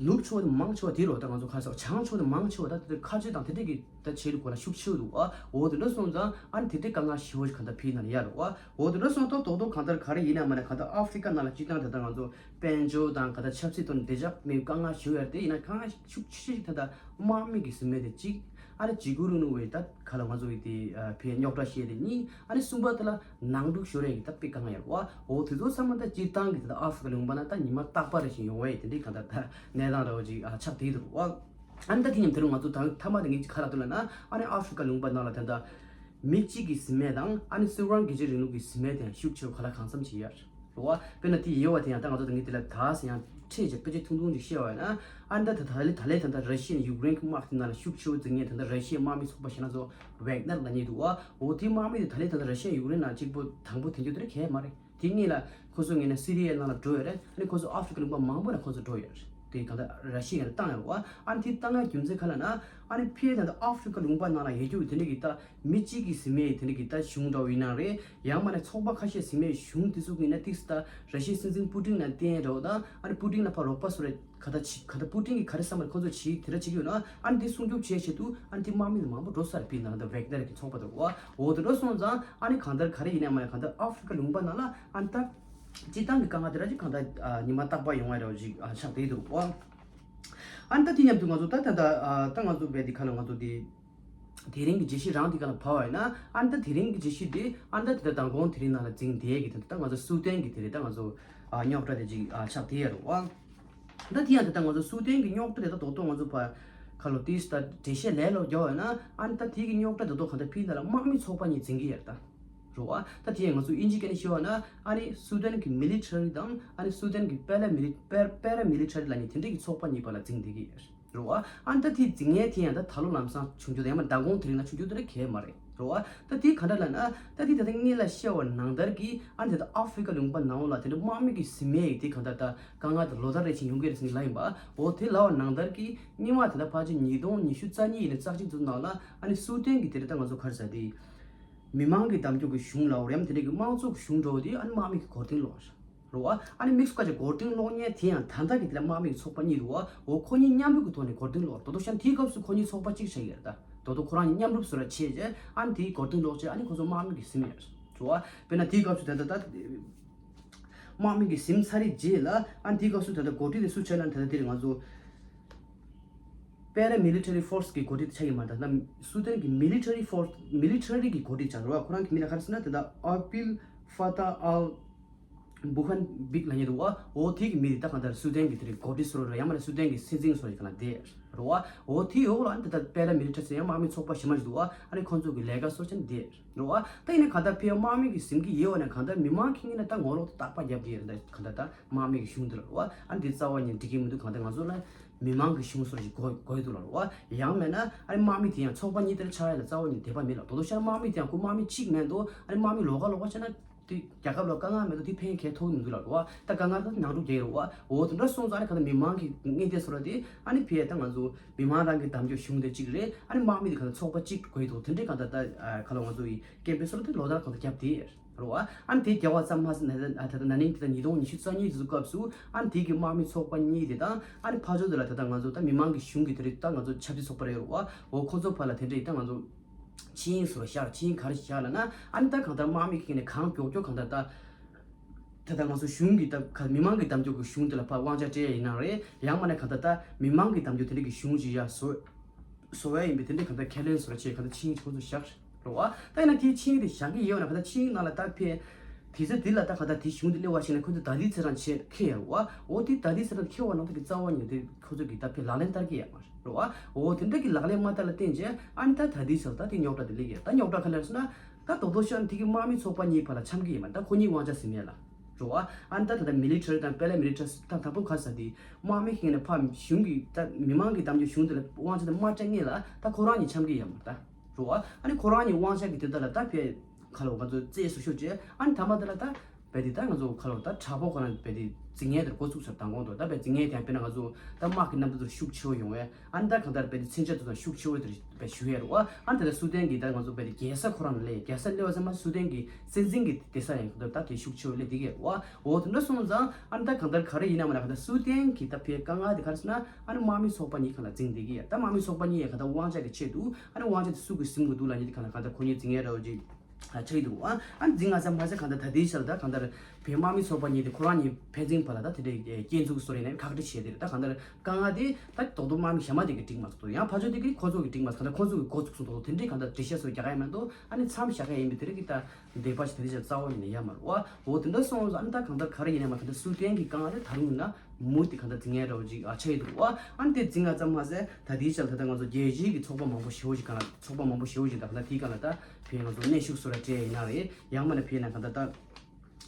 ནུབ་ཕྱོགས་དང་མང་ཆེ་བ་དེ་རོ། ད་ང་ཚོ་ཁ་ས་བྱང་ཕྱོགས་དང་མང་ཆེ་བ་ད་དེ་ཁ་ཆེ་དང་དེ་འདྲས་ཀྱི་ད་ཆེ་རུ་གོ་ལ་ཤུགས་ཆེ་རུ་འདུག་བ། འོ་དེ་འདྲ་སོང་ཙང་ཨ་ནི་དེ་འདྲས་དཀའ་ངལ་ཞེ་བོ་ཞིག་ག་ད་ཕི་ན་ལ་ཡ་རོ་བ། འོ་དེ་འདྲ་སོང་ཏོ་ཏོག་ཏོག་གང་ལྟར་ག་རེ་ཡིན་ན་མ་ན་ག་ད་ཨ་ཧྥི་རི་ཀ་ནང་ལ་སྤྱི་བཏང་དེ་ད་ང་ཚོ་དཔལ་འབྱོར་དང་ག་ད་ཆབ་སྲིད་ཐོག་ནས་བདེ་འཇགས་མེད་དཀའ་ངལ་ཞེ་བོ་ཡོད་རེད། དེ་ཡིན་ན་དཀའ་ངལ་ཤུགས་ཆེ་ཤོས་ཞིག་ད་ད་དམག་མི་གི་ཟིན་མེད་དེ་གཅིག་ཨ་ནི་འཇིགས་སྐུལ་རིང་ལུགས་བའི་ད་ག་ལ་ང་ཚོ་གི་དེ་ཕི་རྙོག་དྲ་བཤད་དེ་གཉིས། ཨ་ནི་གསུམ་པ་དེ་ལ་ནང་འཁྲུག་ཤོར་ཡས་ཀྱི་ད་དཔེ་དཀའ་ངལ་ཡོད་རེད་བ། འོ་དེ་ཚོ་ཚང་མ་ད་སྤྱིར་བཏང་གི་ད་ཨ་ཧྥི་རི་ཀ་ལུང་པ་ན་ད་ཉི་མ་རྟག་པ་རེ་བཞིན་ཡོང་བ་ཡི་དེ་འདྲའི་གང་ལྟར་ད་གནས་སྟངས་འདྲ་བོ་ཅིག་ཨ་ཆགས་བསྡད་འདུག་བ། ཨ་ནི་ད་དེ་མཉམ་དུ་ང་ཚོ་ད་མཐའ་མ་དེ་ངས་ཅིག་ག་རེ་ལབ་འདུག་ལབ་ན། ཨ་ནི་ཨ་ཧྥི་རི་ཀ་ལུང་པ་ནང་ལ་ད་ལྟ་མི་གཅིག་གི་ཟིན་མེད་དང་ཨ་ནི་སིལ་ཝར་རྒྱལ་སྤྱིའི་རིང་ལུགས་ཀྱི་ཟིན་མེད་དེ་ཡང་ཤུགས་ཆེ་བ་ག་ལ་གང་འཚམ་ཅིག་ཡོད་རེད་བ། དཔེར་ན་དེ་ཡོད་བ་དེ་ཡང་ད་ང་ཚོ་ད་ངས་དེ་ལ་ད་ཡང་ཁྲིད་བྱས་དཔེ་ཆ་ཐུང་ཐུང་ཅིག་བཤད་བ་ཡིན་ན། ཨ་ནི་ད་ད་ད་ལས་ད་ལས་ད་ལྟ་ར་ཤི་ཡའི་ཡུཀ་རེན་གྱི་དམག་དེ་ནང་ལ་ཤུགས་ཆེ་བོ་འཛིང་མཁན་ད་ལྟ་ར་ཤི་ཡའི་དམག་མི་ཚོགས་པ་ཞེ་ན་ཚོ་ཝེག་ནར་ལབ་མཁན་འདུག་བ། འོ་དེའི་དམག་མི་དེ་ད་ལས་ད་ལྟ་ར་ཤི་ཡ་ཡུཀ་རེན་ནང་གཅིག་པོ་དང་པོ་དེ་འཇོག་དེ་རེད་གས་མ་རེད། དེ་སྔོན་ལ་ཁོ་ཚོ་ངོས་ནས་སི་རི་ཡའི་ནང་ལ་འགྲོ་ཡོད་རེད། ཨ་ནི་ཁོ་ཚོ་ཨ་ཧྥི་རི་ཀ་ལུང་པ་མང་པོ་ལ་ཁོ་ཚོ་འགྲོ་ཡོད་རེད། དེ་གང་ལྟར་ར་ཤི་ཡ་ལ་བཏང་ཡོད་རེད་བ། ཨ་ནི་དེ་བཏང་ཡ་རྒྱུ་མཚན་ག་ལ་ན། ཨ་ནི་ཕྱིའི་ད་ལྟ་ཨ་ཧྥི་རི་ཀ་ལུང་པ་ནང་ལ་ཡོད་རྒྱུ་དེ་འདྲ་གི་ད་མི་གཅིག་གི་ཟིན་མེད་དེ་འདྲ་གི་ད་གཞུང་འདྲ་བོ་ཡིན་ན་རེད། ཡང་མ་ནས་ཚོགས་པ་ཁ་ཤས་ཟིན་མེད་གཞུང་དེ་ཚོ་གི་ནས་ཏིག་ཙམ་ད་ར་ཤི་ཡའི་སྲིད་འཛིན་པུ་ཏིན་ལ་བརྟེན་འདྲ་བོ་དང་ཨ་ནི་པུ་ཏིན་ལ་ཕར་རོགས་པ་བཟོ་རེད། ག་ད་ཆི་ག་ད་པུ་ཏིན་གི་ག་རེ་བསམ་པ་ཁོ་ཚོ་བྱེད་དེ་འདྲ་བྱེད་ཀྱི་ཡོད་ན། ཨ་ནི་དེ་སྲུང་སྐྱོབ་བྱེད་ཆེད་དུ་ཨ་ནི་དེ་དམག་མི་དེ་མང་པོ་འགྲོ་ས་རེད། པི་ནང་ད་ཝེག་ནར་གི་ཚོགས་པ་དེ་རེད་བ། འོ་དེ་འདྲ་སོང་ཙང་ཨ་ནི་གང་ལྟར་ག་རེ་ཡིན་ན་མ་ཡིན་གང་ལྟར་ཨ་ཧྥི་རི་ཀ་ལུང་པ་ནང་ལ་ཨ་ནི་ད་སྤྱིར་བཏང་གི་དཀའ་ངལ་དེ་འདྲ་ཅིག་གང་ལྟར་ཨ་ཉི་མ་རྟག་པར་ཡོང་བ་འདྲ་བོ་ཅིག་ཨ་ཆགས་བསྡད་འདུག་བ། ཨ་ནི་ད་དེ་མཉམ་དུ་ང་ཚོ་ད་ད་ད་ཨ་ད་ང་ཚོ་བས་དེ་ཁ་ལ་ང་ཚོ་དེ་དེ་རིང་གི་བརྗོད་གཞི་རང་དེ་ག་ལ་བབས་པ་ཡིན་ན། ཨ་ནི་ད་དེ་རིང་གི་བརྗོད་གཞི་དེ་ཨ་ནི་ད་དེ་ད་མདང་དགོང་དེ་རིང་ནང་ལ་འཛིང་བསྡད་ཀྱི་དེ་ད་ང་ཚོ་སུའུ་ཏན་གི་དེ་རེད། ད་ང་ཚོ་ཨ་རྙོག་དྲ་དེ་ཅིག་ཨ་ཆགས་བསྡད་ཡོད་རེད་བ། ད་དེ་ཡང་དེ་ལྟར་ང་ཚོ་སུའུ་ཏན་གྱི་རྙོག་དྲ་དེ་ད་རྡོག་རྡོག་ང་ཚོ་ཕར་ཁ་ལོ་ཏིས་ད་འགྲེལ་བཤད་ལས་སླ་པོ་རྒྱག་པ་ཡིན་ན། ཨ་ནི་ད་དེ་གི་རྙོག་དྲ་དེ་རྡོག་གང་ལྟར་ཕི་ད་ལ་དམག་མི་ཚོགས་པ་གཉིས་འཛིང་གི་ཡོད་རེད་ད། རེད་བ། ད་དེ་ཡང་ང་ཚོ་དབྱིན་ཇི་སྐད་ནས་ཞུས་པ་ན། ཨ་ནི་སུའུ་ཏན་གྱི་མི་ལི་ཊ་རི་དང་ཨ་ནི་སུའུ་ཏན་གྱི་པེ་ར་མི་ལི་པེ་པེ་ར་མི་ལི་ཊ་རི་ལབ་མཁན་དེ་འདྲ་གི་ཚོགས་པ་གཉིས་བར་ལ་འཛིང་བསྡད་ཀྱི་ཡོད་རེད། རེད་བ། ཨ་ནི་ད་དེ་འཛིང་ངན་དེ་ཡང་ད་ད་ལོ་ལམ་སང་བྱུང་རྒྱུ་དང་ཡང་མ་མདང་དགོང་དེ་རིང་ན་བྱུང་རྒྱུ་དེ་རེད་གས་མ་རེད། རེད་བ། ད་དེ་ག་འདྲ་ལབ་ན་ད་དེ་ད་ལྟ་ངེད་ལ་བཤད་པ་ནང་ལྟར་གྱི་ཨ་ནི་ད་ལྟ་ཨ་ཧྥི་རི་ཀ་ལུང་པ་ནང་ལ་དེ་འདྲ་དམག་མི་གི་ཟིན་མེད་ཡིག་དེ་ག་འདྲ་ད་དཀའ་ངལ་དང་ལོ་ལྟར་རེ་བཞིན་ཡོང་གི་རེད་ཟེར་ལབ་ཡིན་པ། འོ་དེ་ལབ་པ་ནང་ལྟར་གྱི་སྔོན་མ་དེ་ད་ཕལ་ཆེར་ཉིས་སྟོང་ཉི་ཤུ་རྩ་གཉིས་ཡིན་ན་རྩ་གཅིག་ཙམ་ནང་ལ་ཨ་ནི་སུའུ་ཏན་གྱི་དེ་རེད་ད་ང་ཚོ་ག་རེ་ཟེར་དེ། མི་མང་གི་གདམ་ཁྱོག་གི་གཞུང་ལ་འོ་རེམ་དེ་འདྲ་གི་དམངས་གཙོ་གི་གཞུང་འགྲོ་བ་དེ་ཨ་ནི་དམག་མི་གི་མགོ་རྟིང་སློག་རེད་བ། ཨ་ནི་དམིགས་སུ་བཀར་བྱས་མགོ་རྟིང་སློག་མཁན་དེ་ཡང་ད་ལྟ་གི་དེ་ལ་དམག་མི་གི་ཚོགས་པ་གཉིས་འདུག་བ། འོ་ཁོ་གཉིས་མཉམ་རུབ་ཀྱི་ཐོག་ནས་མགོ་རྟིང་སློག་རེད། ད་དུང་ཤ་དེའི་སྐབས་སུ་ཁོ་གཉིས་ཚོགས་པ་གཅིག་བྱས་ཡོད་རེད་ད། ད་དུང་ཁོ་རང་གཉིས་མཉམ་རུབ་བཟོ་འདྲ་བྱས་རྗེས་ཨ་ནི་དེའི་མགོ་རྟིང་སློག་བྱས་ཨ་ནི་ཁོ་ཚོ་དམག་མི་གི་ཟིན་ཡོད་རེད་བ། དཔེར་ན་དེའི་སྐབས་སུ་ད་ལྟ་ད་དམག་མི་གི་ཟིན་ཚར་རེད་རྗེས་ལ་ཨ་ནི་དེའི་སྐབས་སུ་ད་ལྟ་འགོ་ཁྲིད་དེ་སུ་ཆགས་ན་ད་ལྟ་དེ་རེད་ང་ཚོ་Paramilitary Force གི་འགོ་ཁྲིད་ཆགས་ཀྱི་མ་རེད། ད་ལྟ་སུའུ་ཏན་གི་Military Force Military གི་འགོ་ཁྲིད་ཆགས་རེད་བ། ཁོ་རང་གི་མིང་ལ་ག་རེ་ཟེར་ན་ད་ལྟ་Abdel Fattah al Burhan Big ལབ་མཁན་འདུག་བ། འོ་དེ་གི་མི་དེ་ད་གང་ལྟར་སུའུ་ཏན་གི་དེ་རེད་འགོ་ཁྲིད་ཟེར་རོ་རེད། ཡང་མ་ན་སུའུ་ཏན་གི་སྲིད་འཛིན་ཟེར་རོ་རེད་ག་ན་དེ་རེད་བ། འོ་དེའི་འོག་ལ་ཨ་ནི་ད་ལྟ་Paramilitary ཟེར་ཡང་དམག་མི་ཚོགས་པ་གཞན་མ་ཞིག་འདུག་བ། ཨ་ནི་ཁོང་ཚོ་གི་ལས་ཀ་སོགས་ཆ་ནི་དེ་རེད་བ། ད་ཡིན་ན་གང་ལྟར་ཕེ་དམག་མི་གི་ཟིན་གི་ཡོད་བ་ན་གང་ལྟར་མི་མང་ཁེ་ངེ་ན་ད་ངོ་ལོག་ཏུ་རྟག་པ་རྒྱབ་གི་ཡོད་རེད། ད་གང་ལྟར་ད་དམག་མི་གི་གཞུང་དེ་ལ་རེད་བ། ཨ་ནི་དེ་རྩ་བ་ཉིད་འགྲིག་གི་མི་འདུག་གང་ལྟར་ང་ཚོ་ལ་མི་མང་གི་གཞུང་སོགས་ཤིག་དགོས་དགོས་འདུག་ལ་རེད་བ། ཡང་མེད་ན་ཨ་ནི་དམག་མི་དེ་ཡང་ཚོགས་པ་གཉིས་དེར་ཆགས་ཡ་ལ་རྩ་བ་ཉིད་དེ་བ་མེད་ལ། དོ་དོ་ཤར་དམག་མི་དེ་ཡང་ཁོ་དམག་མི་གཅིག་མེད་འདུག་ཨ་ནི་དམག་མི་ལོགས་ཀ་ལོགས་ཀ་བྱས་ན་དེ་རྒྱལ་ཁབ་ལ་དཀའ་ངལ་མེད་འདུག་དེ་ཕན་གལ་ཐོགས་མི་འདུག་ལ་རེད་བ། ད་དཀའ་ངལ་ད་ནང་འཁྲུག་རྒྱག་ཡོད་རེད་བ། འོ་དེ་འདྲ་སོང་ཙང་ཨ་ནི་གང་ལྟར་མི་མང་གི་ངེས་དེ་སོ་ར་དེ་ཨ་ནི་ཕེ་ད་ང་ཚོ་མི་མང་རང་གི་གདམ་ཁྱོག་གཞུང་དེ་གཅིག་རེད། ཨ་ནི་དམག་མི་དེ་གང་ལྟར་ཚོགས་པ་གཅིག་དགོས་འདུག་དེ་འདྲའི་གང་ལྟར་ད་ཁ་ལོ་ང་ཚོ་ཡི་སྐད་འབོད་སོ་ར་དེ་ལོ་ལྟར་གང་ལྟར་རྒྱབ་དེ་རེད་བ། ཨ་ནི་དེ་རྒྱལ་བ་ཙམ་མ་ཟད་ན་ད་ལྟ་ན་ནིང་དེ་ལྟར་ཉིས་སྟོང་ཉི་ཤུ་རྩ་གཉིས་དུས་སྐབས་སུ་ཨ་ནི་དེ་གི་དམག་མི་ཚོགས་པ་གཉིས་དེ་དང་ཨ་ནི་ཕར་ཕྱོགས་དེ་ལ་ད་ལྟ་ང་ཚོ་ད་མི་མང་གི་གཞུང་གི་དེ་རིགས་ད་ང་ཚོ་ཆབ་སྲིད་ཚོགས་པ་རེད་རུ་བ། འོ་ཁོ་ཚོ་བར་ལ་དེ་འདྲ་ཡིན་ད་ང་ཚོ་ཆིངས་ཡིག་སོ་ར་བཞག་ཆིངས་ཡིག་ག་རེ་བཞག་ལ་ན་ཨ་ནི་ད་གང་ལྟར་དམག་མི་ཁེ་ནས་གང་མགྱོགས་མགྱོགས་གང་ལྟར་ད་ད་ལྟ་ང་ཚོ་གཞུང་གི་ད་ག་མི་མང་གི་གདམ་ཁྱོག་གི་གཞུང་དེ་ལ་ཕར་དབང་ཆ་སྤྲད་ཡ་ཡིན་ན་རེད། ཡང་མ་ན་གང་ལྟར་ད་མི་མང་གི་གདམ་ཁྱོག་དེ་འདྲ་གི་གཞུང་ཅིག་ཡ་བཟོ་བཟོ་བ་ཡིན་པས་དེ་འདྲའི་གང་ལྟར་ཁས་ལེན་བཟོ་ར་བྱས་གང་ལྟར་ཆིངས་ཡིག་ཁོ་ཚོ་བཞག་རེད་བ། ད་ཡིན་ན་དེའི་ཆིངས་ཡིག་དེ་བཞག་གི་ཡོད་ན་གང་ལྟར་ཆིངས་ཡིག་ནང་ལ་ད་ཕེ་དེ་ཚོ་དེ་ལ་ད་གང་ལྟར་དེ་གཞུང་དེ་སླེབས་པ་ཞིག་ན་ཁོ་ཚོ་ད་ལྟའི་ཚེ་རང་བྱས་ཁེལ་ཡ་རེད་བ། འོ་དེ་ད་ལྟའི་ཚེ་རང་ཁེལ་བ་ནང་དེ་གི་རྩ་བ་ཉིད་དེ་ཁོ་ཚོ་གི་ད་ཕེ་ལག་ལེན་བསྟར་གི་ཡ་མ་རེད་བ། འོ་དེ་འདྲ་གི་ལག་ལེན་མ་བསྟར་ལ་བརྟེན་བྱས་ཨ་ནི་ད་ད་ལྟའི་ཚེ་ད་དེ་རྙོག་དྲ་དེ་སླེབས་ཡ། ད་རྙོག་དྲ་ག་ལེར་སོང་ན་ད་རྡོག་རྡོག་ཤོར་ན་དེ་གི་དམག་མི་ཚོགས་པ་གཉིས་བར་ལ་འཆམ་གི་ཡིན་མ་ད་ཁོ་གཉིས་དབང་ཆ་ཟིན་ཡ་ལ། རེད་བ། ཨ་ནི་ད་ད་ལྟ་མི་ལི་ཊ་རི་དང་པེ་ར་མི་ལི་ཊ་རི་ད་དང་པོ་ག་ས་དེ་དམག་མི་ཁེ་ནས་ཕར་གཞུང་གི་ད་མི་མང་གི་གདམ་རྒྱུ་གཞུང་དེ་ལ་དབང་ཆ་དེ་མ་སྤྲད་ངེས་ལ་ད་ཁོ་རང་གཉིས་འཆམ་གི་ཡོད་མ་ད། རེད་བ། ཨ་ནི་ཁོ་རང་གཉིས་དབང་ཆ་གི་དེ་ད་ལ་ད་ཕེ་ཁ་ལོ་ང་ཚོ་རྩེས་སུ་ཤོར་རྗེས་ཨ་ནི་ཐ་མ་དེ་ལ་ད་བེ་དེ་ད་ང་ཚོ་ཁ་ལོ་ད་དྲག་པོ་ཁོ་རང་བེ་དེ་འཛིང་ངེས་དེར་འགོ་ཚུགས་ས་དང་གོང་དུ་ད་བེ་འཛིང་ངེས་དེ་ཡང་དཔེར་ན་ང་ཚོ་ད་དམག་གི་རྣམ་པ་ཚོ་ཤུགས་ཆེ་བོ་ཡོང་བས། ཨ་ནི་ད་གང་ལྟར་བེ་དེ་མཚོན་ཆ་དེ་ཚོ་ཤུགས་ཆེ་བོ་དེར་བེ་ཞུ་ཡས་རེད་བ། ཨ་ནི་ད་ལྟ་སུ་ཏན་གི་ད་ང་ཚོ་བེ་དེ་རྒྱལ་ས་ཁོ་རང་ལ་སླེབས་རྒྱལ་ས་སླེབས་པ་ཚང་མ་སུ་ཏན་གི་སྲིད་འཛིན་གི་དེ་ས་ཡང་ད་དེ་ཤུགས་ཆེ་བོ་སླེབས་དེ་གས་བ། འོ་དེ་འདྲ་སོང་ཙང་ཨ་ནི་ད་གང་ལྟར་ག་རེ་ཡིན་ན་མ་ན་གང་ལྟར་སུའུ་ཏན་གི་ད་ཕའི་དཀའ་ངལ་དེ་ག་རེ་ཟེར་ན་ཨ་ནི་དམག་མི་ཚོགས་པ་གཉིས་གང་ལ་འཛིང་བསྡད་ཀྱི་ཡ། ད་དམག་མི་ཚོགས་པ་གཉིས་ཡ་གང་ལྟར་དབང་ཆ་གི་ཆེད་དུ་ཨ་ནི་དབང་ཆ་དེ་སུ་གིས་ཟིན་དགོས་འདུག་ལབ་མཁན་དེ་གང་ལ་གང་ལྟར་ཁོ་གཉིས་འཛིང་ཡ་འདྲ་བོ་ཅིག་ཆགས་ཀྱི་འདུག་ཨ་ཨ་ནི་འཛིང་ང་ཚ་མ་ཚད་གང་ལྟར་ད་ལྟའི་ཆར་ད་གང་ལྟར་བའི་དམག་མི་ཚོགས་པ་གཉིས་དེ་ཁོ་རང་གཉིས་ཕན་ཚུན་བར་ལ་ད་དེ་འདྲའི་སྐྱོན་འཛུགས་བཟོ་རེ་ནས་ཁག་དཀྲི་བྱས་ཏེ་ད་གང་ལྟར་དཀའ་ངལ་དེ་ད་རྡོག་རྡོག་དམག་མི་གཞན་མ་དེ་གིས་འགྲིག་མ་སོང་འདུག་ཡང་ཕར་ཕྱོགས་དེ་གིས་ཁོ་ཚོ་གིས་འགྲིག་མ་སོང་ད་ཁོ་ཚོ་གིས་འགོ་ཚུགས་སོང་འདུག་དེ་འདྲའི་གང་ལྟར་འགྲེལ་བཤད་བཟོ་རྒྱག་ག་ཡ་མ་གཏོགས་ཨ་ནི་མཚམས་བཞག་ག་ཡ་ཡིན་པའི་དེ་རིགས་ཀྱི་ད། འདས་པ་ཞིག་ད་ལྟ་ཅིག་རྩ་བ་ཉིད་ནས་ཡོད་མ་རེད་བ། འོ་དེ་འདྲ་སོང་ཙང་ཨ་ནི་ད་གང་ལྟར་ག་རེ་ཡིན་ནའི་མ་གང་ལྟར་སུའུ་ཏན་གྱི་དཀའ་ངལ་དེ་ད་རུང་ཡིན་ན་མུ་མཐུད་གང་ལྟར་འཛིང་ཡ་འདྲ་བོ་ཅིག་ཨ་ཆགས་ཀྱི་འདུག་བ། ཨ་ནི་དེ་འཛིང་ཡ་ཙམ་མ་ཟད་ད་ལྟའི་ཆར་ད་ལྟ་ང་ཚོ་རྒྱལ་སྤྱིའི་གི་ཚོགས་པ་མང་པོ་ཞེ་པོ་ཅིག་གང་ལ་ཚོགས་པ་མང་པོ་ཞེ་པོ་ཅིག་ད་གང་ལྟར་དེའི་སྒང་ལ་ད་བོད་ང་ཚོ་གནོན་ཤུགས་བཟོ་འདྲ་སྤྲད་ཡིན་ན་རེད། ཡང་མིན་ན་བོད་ནང་གང་ལྟར་ད་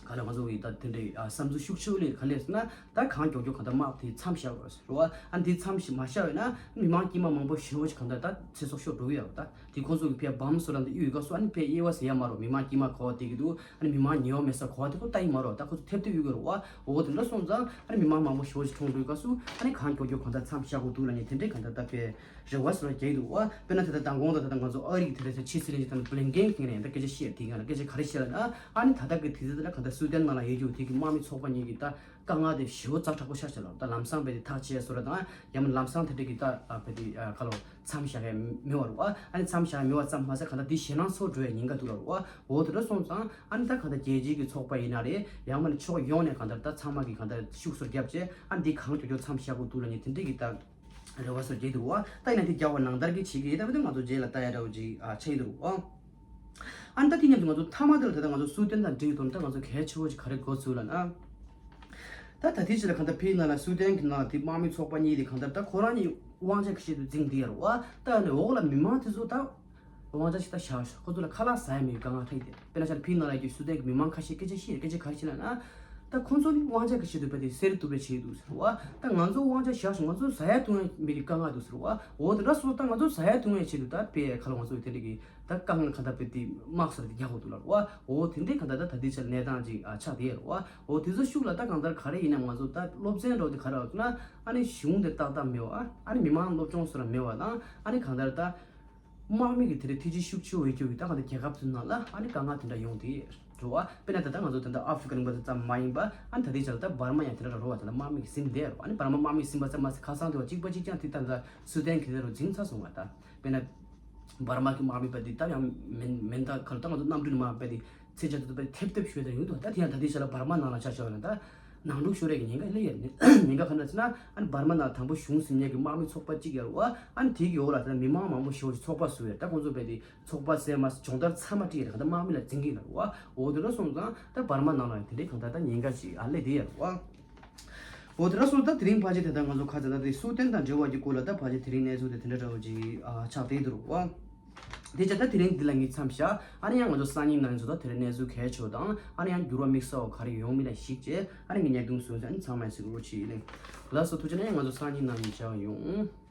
ག་ལ་ང་ཚོ་གི་ད་དེ་འདྲའི་ཨ་བསམ་ཚུལ་ཤུགས་ཆེ་བོ་སླེབས་ག་ལེར་ཟེར་ན་ད་གང་མགྱོགས་མགྱོགས་གང་ལྟར་དམག་དེ་མཚམས་བཞག་དགོས་རེད་བ། ཨ་ནི་དེ་མཚམས་ཞིག་མ་བཞག་པ་ཡིན་ན་མི་མང་དཀྱུས་མ་མང་པོ་ཞེ་པོ་ཅིག་གང་ལྟར་ད་ཚེ་སྲོག་ཤོར་འགྲོ་གི་ཡོད་རེད་ད། དེ་ཁོང་ཚོ་གི་ཕའི་བམ་བཟོ་ལམ་དུ་གཡུག་ག་སུ་ཨ་ནི་ཕའི་དབྱེ་བ་ཟེར་ཡ་མ་རོ། མི་མང་དཀྱུས་མ་ག་བ་བསྡད་ཀྱི་འདུག་ཨ་ནི་མི་མང་ཉེ་བ་མེད་ས་ག་བ་དེ་ཁོ་ལྟ་ཡི་མ་རོ། ད་ཁོ་ཚོ་ཐེབས་ཐེབས་གཡུག་གི་རེད་བ། འོ་དེ་འདྲ་སོང་ཙང་ཨ་ནི་མི་མང་མང་པོ་ཞེ་པོ་ཅིག་གྲོངས་འགྲོ་ག་སུ་ཨ་ནི་གང་མགྱོགས་མགྱོགས་གང་ལྟར་མཚམས་བཞག་དགོས་འདུག་ལབ་ནས་དེ་འདྲའི་གང་ལྟར་ད་ཕའི་རེ་བ་སོ་ར་རྒྱག་གི་འདུག་བ། དཔེར་ན་ད་ལྟ་མདང་དགོང་དང་ད་ལྟ་ང་ཚོ་ཨ་རི་གི་དེ་འདྲ་ཕྱི་སྲིད་བློན་ཆེན་ད་ལྟ་བྷི་ལིན་ཀེན་གྱིས་ནས་ད་སྐད་ཆ་བཤད་དེ་གང་ལ་སྐད་ཆ་ག་རེ་བཤད་ལབ་ན་ཨ་ནི་ད་ལྟ་གི་དུས་ཚོད་དེ་ལ་གང་ལྟར་སུའུ་ཏན་ནང་ལ་ཡོད་རྒྱུ་དེ་གི་དམག་མི་ཚོགས་པ་གཉིས་ཀྱི་ད་དཀའ་ངལ་དེ་ཞེ་པོ་ཛ་དྲག་པོ་ཆགས་ཤག་ལ། ད་ལམ་སང་བས་དེ་ཐག་བཅད་བཟོ་འདྲ་དང་ཡང་ན་ལམ་སང་དེ་འདྲ་གི་ད་ཨ་བས་དེ་ཨ་ག་ལོ་མཚམས་བཞག་ཡ་མེད་པ་རེད་བ། ཨ་ནི་མཚམས་བཞག་ཡ་མེད་པ་ཙམ་མ་ཟད་གང་ལྟར་དེ་ཞེད་སྣང་ཚོར་འགྲོ་ཡ་ཉེན་ཁ་འདུག་ལ་རེད་བ། འོ་དེ་འདྲ་སོང་ཙང་ཨ་ནི་ད་གང་ལྟར་རྒྱལ་སྤྱིའི་གི་ཚོགས་པ་ཡིན་ན་རེད། ཡང་མིན་ན་ཕྱོགས་ཡོངས་ནས་གང་ལྟར་ད་ཚང་མ་གི་གང་ལྟར་ཤུགས་གསོ་བརྒྱབ་བྱས་ཨ་ནི་འདི་གང་མགྱོགས་མགྱོགས་མཚམས་བཞག་དགོས་འདུག་ལབ་ནས་དེ་འདྲ་གི་ད་རེ་བ་སོ་རྒྱག་འདུག་བ། ད་ཡིན་ན་དེ་རྒྱག་པ་ནང་ལྟར་གི་བྱེད་ཀྱི་ཡིན། ད་བས་ད་ང་ཚོ་རྗེས་ལ་ལྟ་ཡ་འདྲ་བོ་ཅིག་ཨ་ཆགས་ཀྱི་འདུག་བ། ཨ་ནི་ད་དེ་མཉམ་དུ་ང་ཚོ་མཐའ་མ་དེ་ལ་ད་ལྟ་ང་ཚོ་སུའུ་ཏན་དང་འབྲེལ་ཡོད་དོན་ད་ང་ཚོ་གལ་ཆེ་བོ་ཞིག་ག་རེ་འགོ་ཚུགས་ལབ་ན། ད་ད་ལྟའི་ཆ་ལ་གང་ལྟར་ཕའི་ནང་ལ་སུའུ་ཏན་གྱི་ནང་ལ་དེ་དམག་མི་ཚོགས་པ་གཉིས་དེ་གང་ལྟར་ད་ཁོ་རང་གཉིས་དབང་ཆ་གི་ཆེད་དུ་འཛིང་བསྡད་ཡོད་རེད་བ། ད་ཡིན་ནའི་འོག་ལ་མི་མང་དེ་ཚོ་ད་དབང་ཆ་ཞིག་ད་བཞག་ཤག་ཁོ་ཚོ་ལ་ཁ་ལག་ཟ་ཡ་མེད་པའི་དཀའ་ངལ་འཕྲད་ཀྱི་རེད། དཔེར་ན་ཆ་ལ་ཕའི་ནང་ལ་ཡོད་རྒྱུ་སུའུ་ཏན་གྱི་མི་མང་ཁ་ཤས་སྐད་ཆ་བཤད་སྐད་ཆ་ག་རེ་བཤད་ལབ་ན། ད་ཁོང་ཚོ་ནི་དབང་ཆ་གི་ཆེད་དུ་བས་དེ་གསེར་གཏུབ་པའི་ཆེད་དུ་ཟེར་བ། ད་ང་ཚོ་དབང་ཆ་བཞག་ཞིང་ང་ཚོ་ཟ་ཡ་འཐུང་ཡ་མི་རིགས་དཀའ་ངལ་འདུག་ཟེར་བ། འོ་དེ་འདྲ་སོང་ཙང་ད་ང་ཚོ་ཟ་ཡ་འཐུང་ཡ་ཆེད་དུ་ད་དཔེ་ཁ་ལོ་ང་ཚོ་དེ་འདྲ་གི་ད་དཀའ་ངལ་ག་ད་བས་དེ་དམག་སོར་དེ་རྒྱག་དགོས་འདུག་ལ་ར་བ། འོ་དེ་འདྲའི་ག་ད་ད་ད་དེ་ཆ་གནས་སྟངས་ཅིག་ཨ་ཆགས་དེ་ཡ་ར་བ། འོ་དེ་ཚོ་ཤུགས་ལ་ད་གང་ལྟར་ག་རེ་ཡིན་ན་ང་ཚོ་ད་སློབ་ཚན་འགྲོ་དེ་ག་རེ་ཡོད་ན་ཨ་ནི་གཞུང་དེ་ཏག་ཏག་མེད་བ། ཨ་ནི་མི་མང་སློབ་སྦྱོང་སོར་མེད་བ་དང་ཨ་ནི་གང་ལྟར་ད། དམག་མི་གི་དེ་རིང་ཐེ་ཇུས་ཤུགས་ཆེ་བའི་རྒྱུ་གི་ད་གང་ལྟར་རྒྱལ་ཁབ་ཚོའི་ནང་ལ་ཨ་ནི་དཀའ་ངལ་དེ་འདྲ་ཡོང་དེ་འགྲོ་བ། དཔེར་ན་ད་ལྟ་ང་ཚོ་དེ་འདྲ་ཨ་ཧྥི་རི་ཀ་རིམ་པ་དེ་ཙམ་མ་ཡིན་པ་ཨ་ནི་ད་ལྟའི་ཆ་ལ་ད་འབར་མ་ཡང་དེ་འདྲ་ར་རོ་བ། ད་ལྟ་དམག་མི་གི་ཟིན་བསྡད་རོ། ཨ་ནི་འབར་མ་དམག་མི་ཟིན་པ་ཙམ་མ་ཟད་ཁ་སང་དེ་བ་གཅིག་པ་གཅིག་རྐྱང་དེ་ད་ལྟ་སུ་ཏན་གི་དེ་རུ་འཛིང་ཚར་སོང་བ། ད་དཔེར་ན་འབར་མ་གི་དམག་མི་པ་དེ་ད་ཡང་མེན་མེན་ད་ག་ལ་ད་ང་ཚོ་གནམ་གྲུ་ནས་མར་བས་དེ་ཚེ་ཆ་དེ་ད་ཐེབས་ཐེབས་ཤོད་ད་ཡོང་དུ། ད་དེ་ཡང་ད་ལྟའི་ཆ་ལ་འབར་མ་ནང་ལ་ཆ་བཞག་ན་ད། ནང་འཁྲུག་ཤོར་ཡས་ཀྱི་ཉེན་ཁ་སླེབས་ཡས་རེད། ཉེན་ཁ་ག་འདྲ་ཟེར་ན་ཨ་ནི་འབར་མ་ནང་དང་པོ་གཞུང་ཟིན་ཡས་ཀྱི་དམག་མི་ཚོགས་པ་གཅིག་ཡོད་རེད་བ། ཨ་ནི་དེ་གི་འོག་ལ་ད་མི་མང་མང་པོ་ཞེ་པོ་ཅིག་ཚོགས་པ་བཟོས་ཡོད་རེད། ད་ཁོང་ཚོ་བས་དེ་ཚོགས་པ་ཟེར་མ་ཟེར་སྦྱོང་བརྡར་ཚང་མ་སྤྲད་ཡས་རེད། གང་ལྟར་དམག་མི་ལ་འཛིང་གི་ཡོད་རེད་བ། འོ་དེ་འདྲ་སོང་ཙང་ད་འབར་མ་ནང་ལ་ཡང་དེ་འདྲའི་གང་ལྟར་ད་ཉེན་ཁ་ཅིག་ཨ་སླེབས་བསྡད་ཡོད་རེད་བ། འོ་དེ་འདྲ་སོང་ཙང་ད་དེ་རིང་ཕལ་ཆེར་དེ་ལྟར་ང་ཚོ་ཁ་ཚ་ད་དེ་སུ་ཏན་དང་འབྲེལ་བ་གྱི་སྐོར་ལ་ད་ཕལ་ཆེར་དེ་རིང་གནས་ཚུལ་དེ་དེ་འདྲ་འདྲ་བོ་ཅིག་ཨ་ཆགས་བསྡད་འདུག་རེད་བ། དེ་བྱས་ད་དེ་རིང་འདི་ལ་ངས་མཚམས་བཞག་ཨ་ནི་ཡང་ང་ཚོ་སང་ཉིན་གནངས་ཉིན་ཚོ་ད་དེ་རིང་གནས་ཚུལ་གལ་ཆེ་བ་དང་ཨ་ནི་ཡང་འགྱུར་བ་དམིགས་བསལ་བ་ག་རེ་ཡོང་མིན་ལ་གཞིགས་བྱས་ཨ་ནི་ངས་བརྙན་ཐུང་བཟོས་ཚེ་ཨ་ནི་ཚང་མས་གཟིགས་རོགས་བྱེད་ཡིན། ལགས་སོ། ཐུགས་རྗེ་གནང་། ཡང་ང་ཚོ་སང་ཉིན་གནངས་ཉིན་མཇལ་ཡོང་།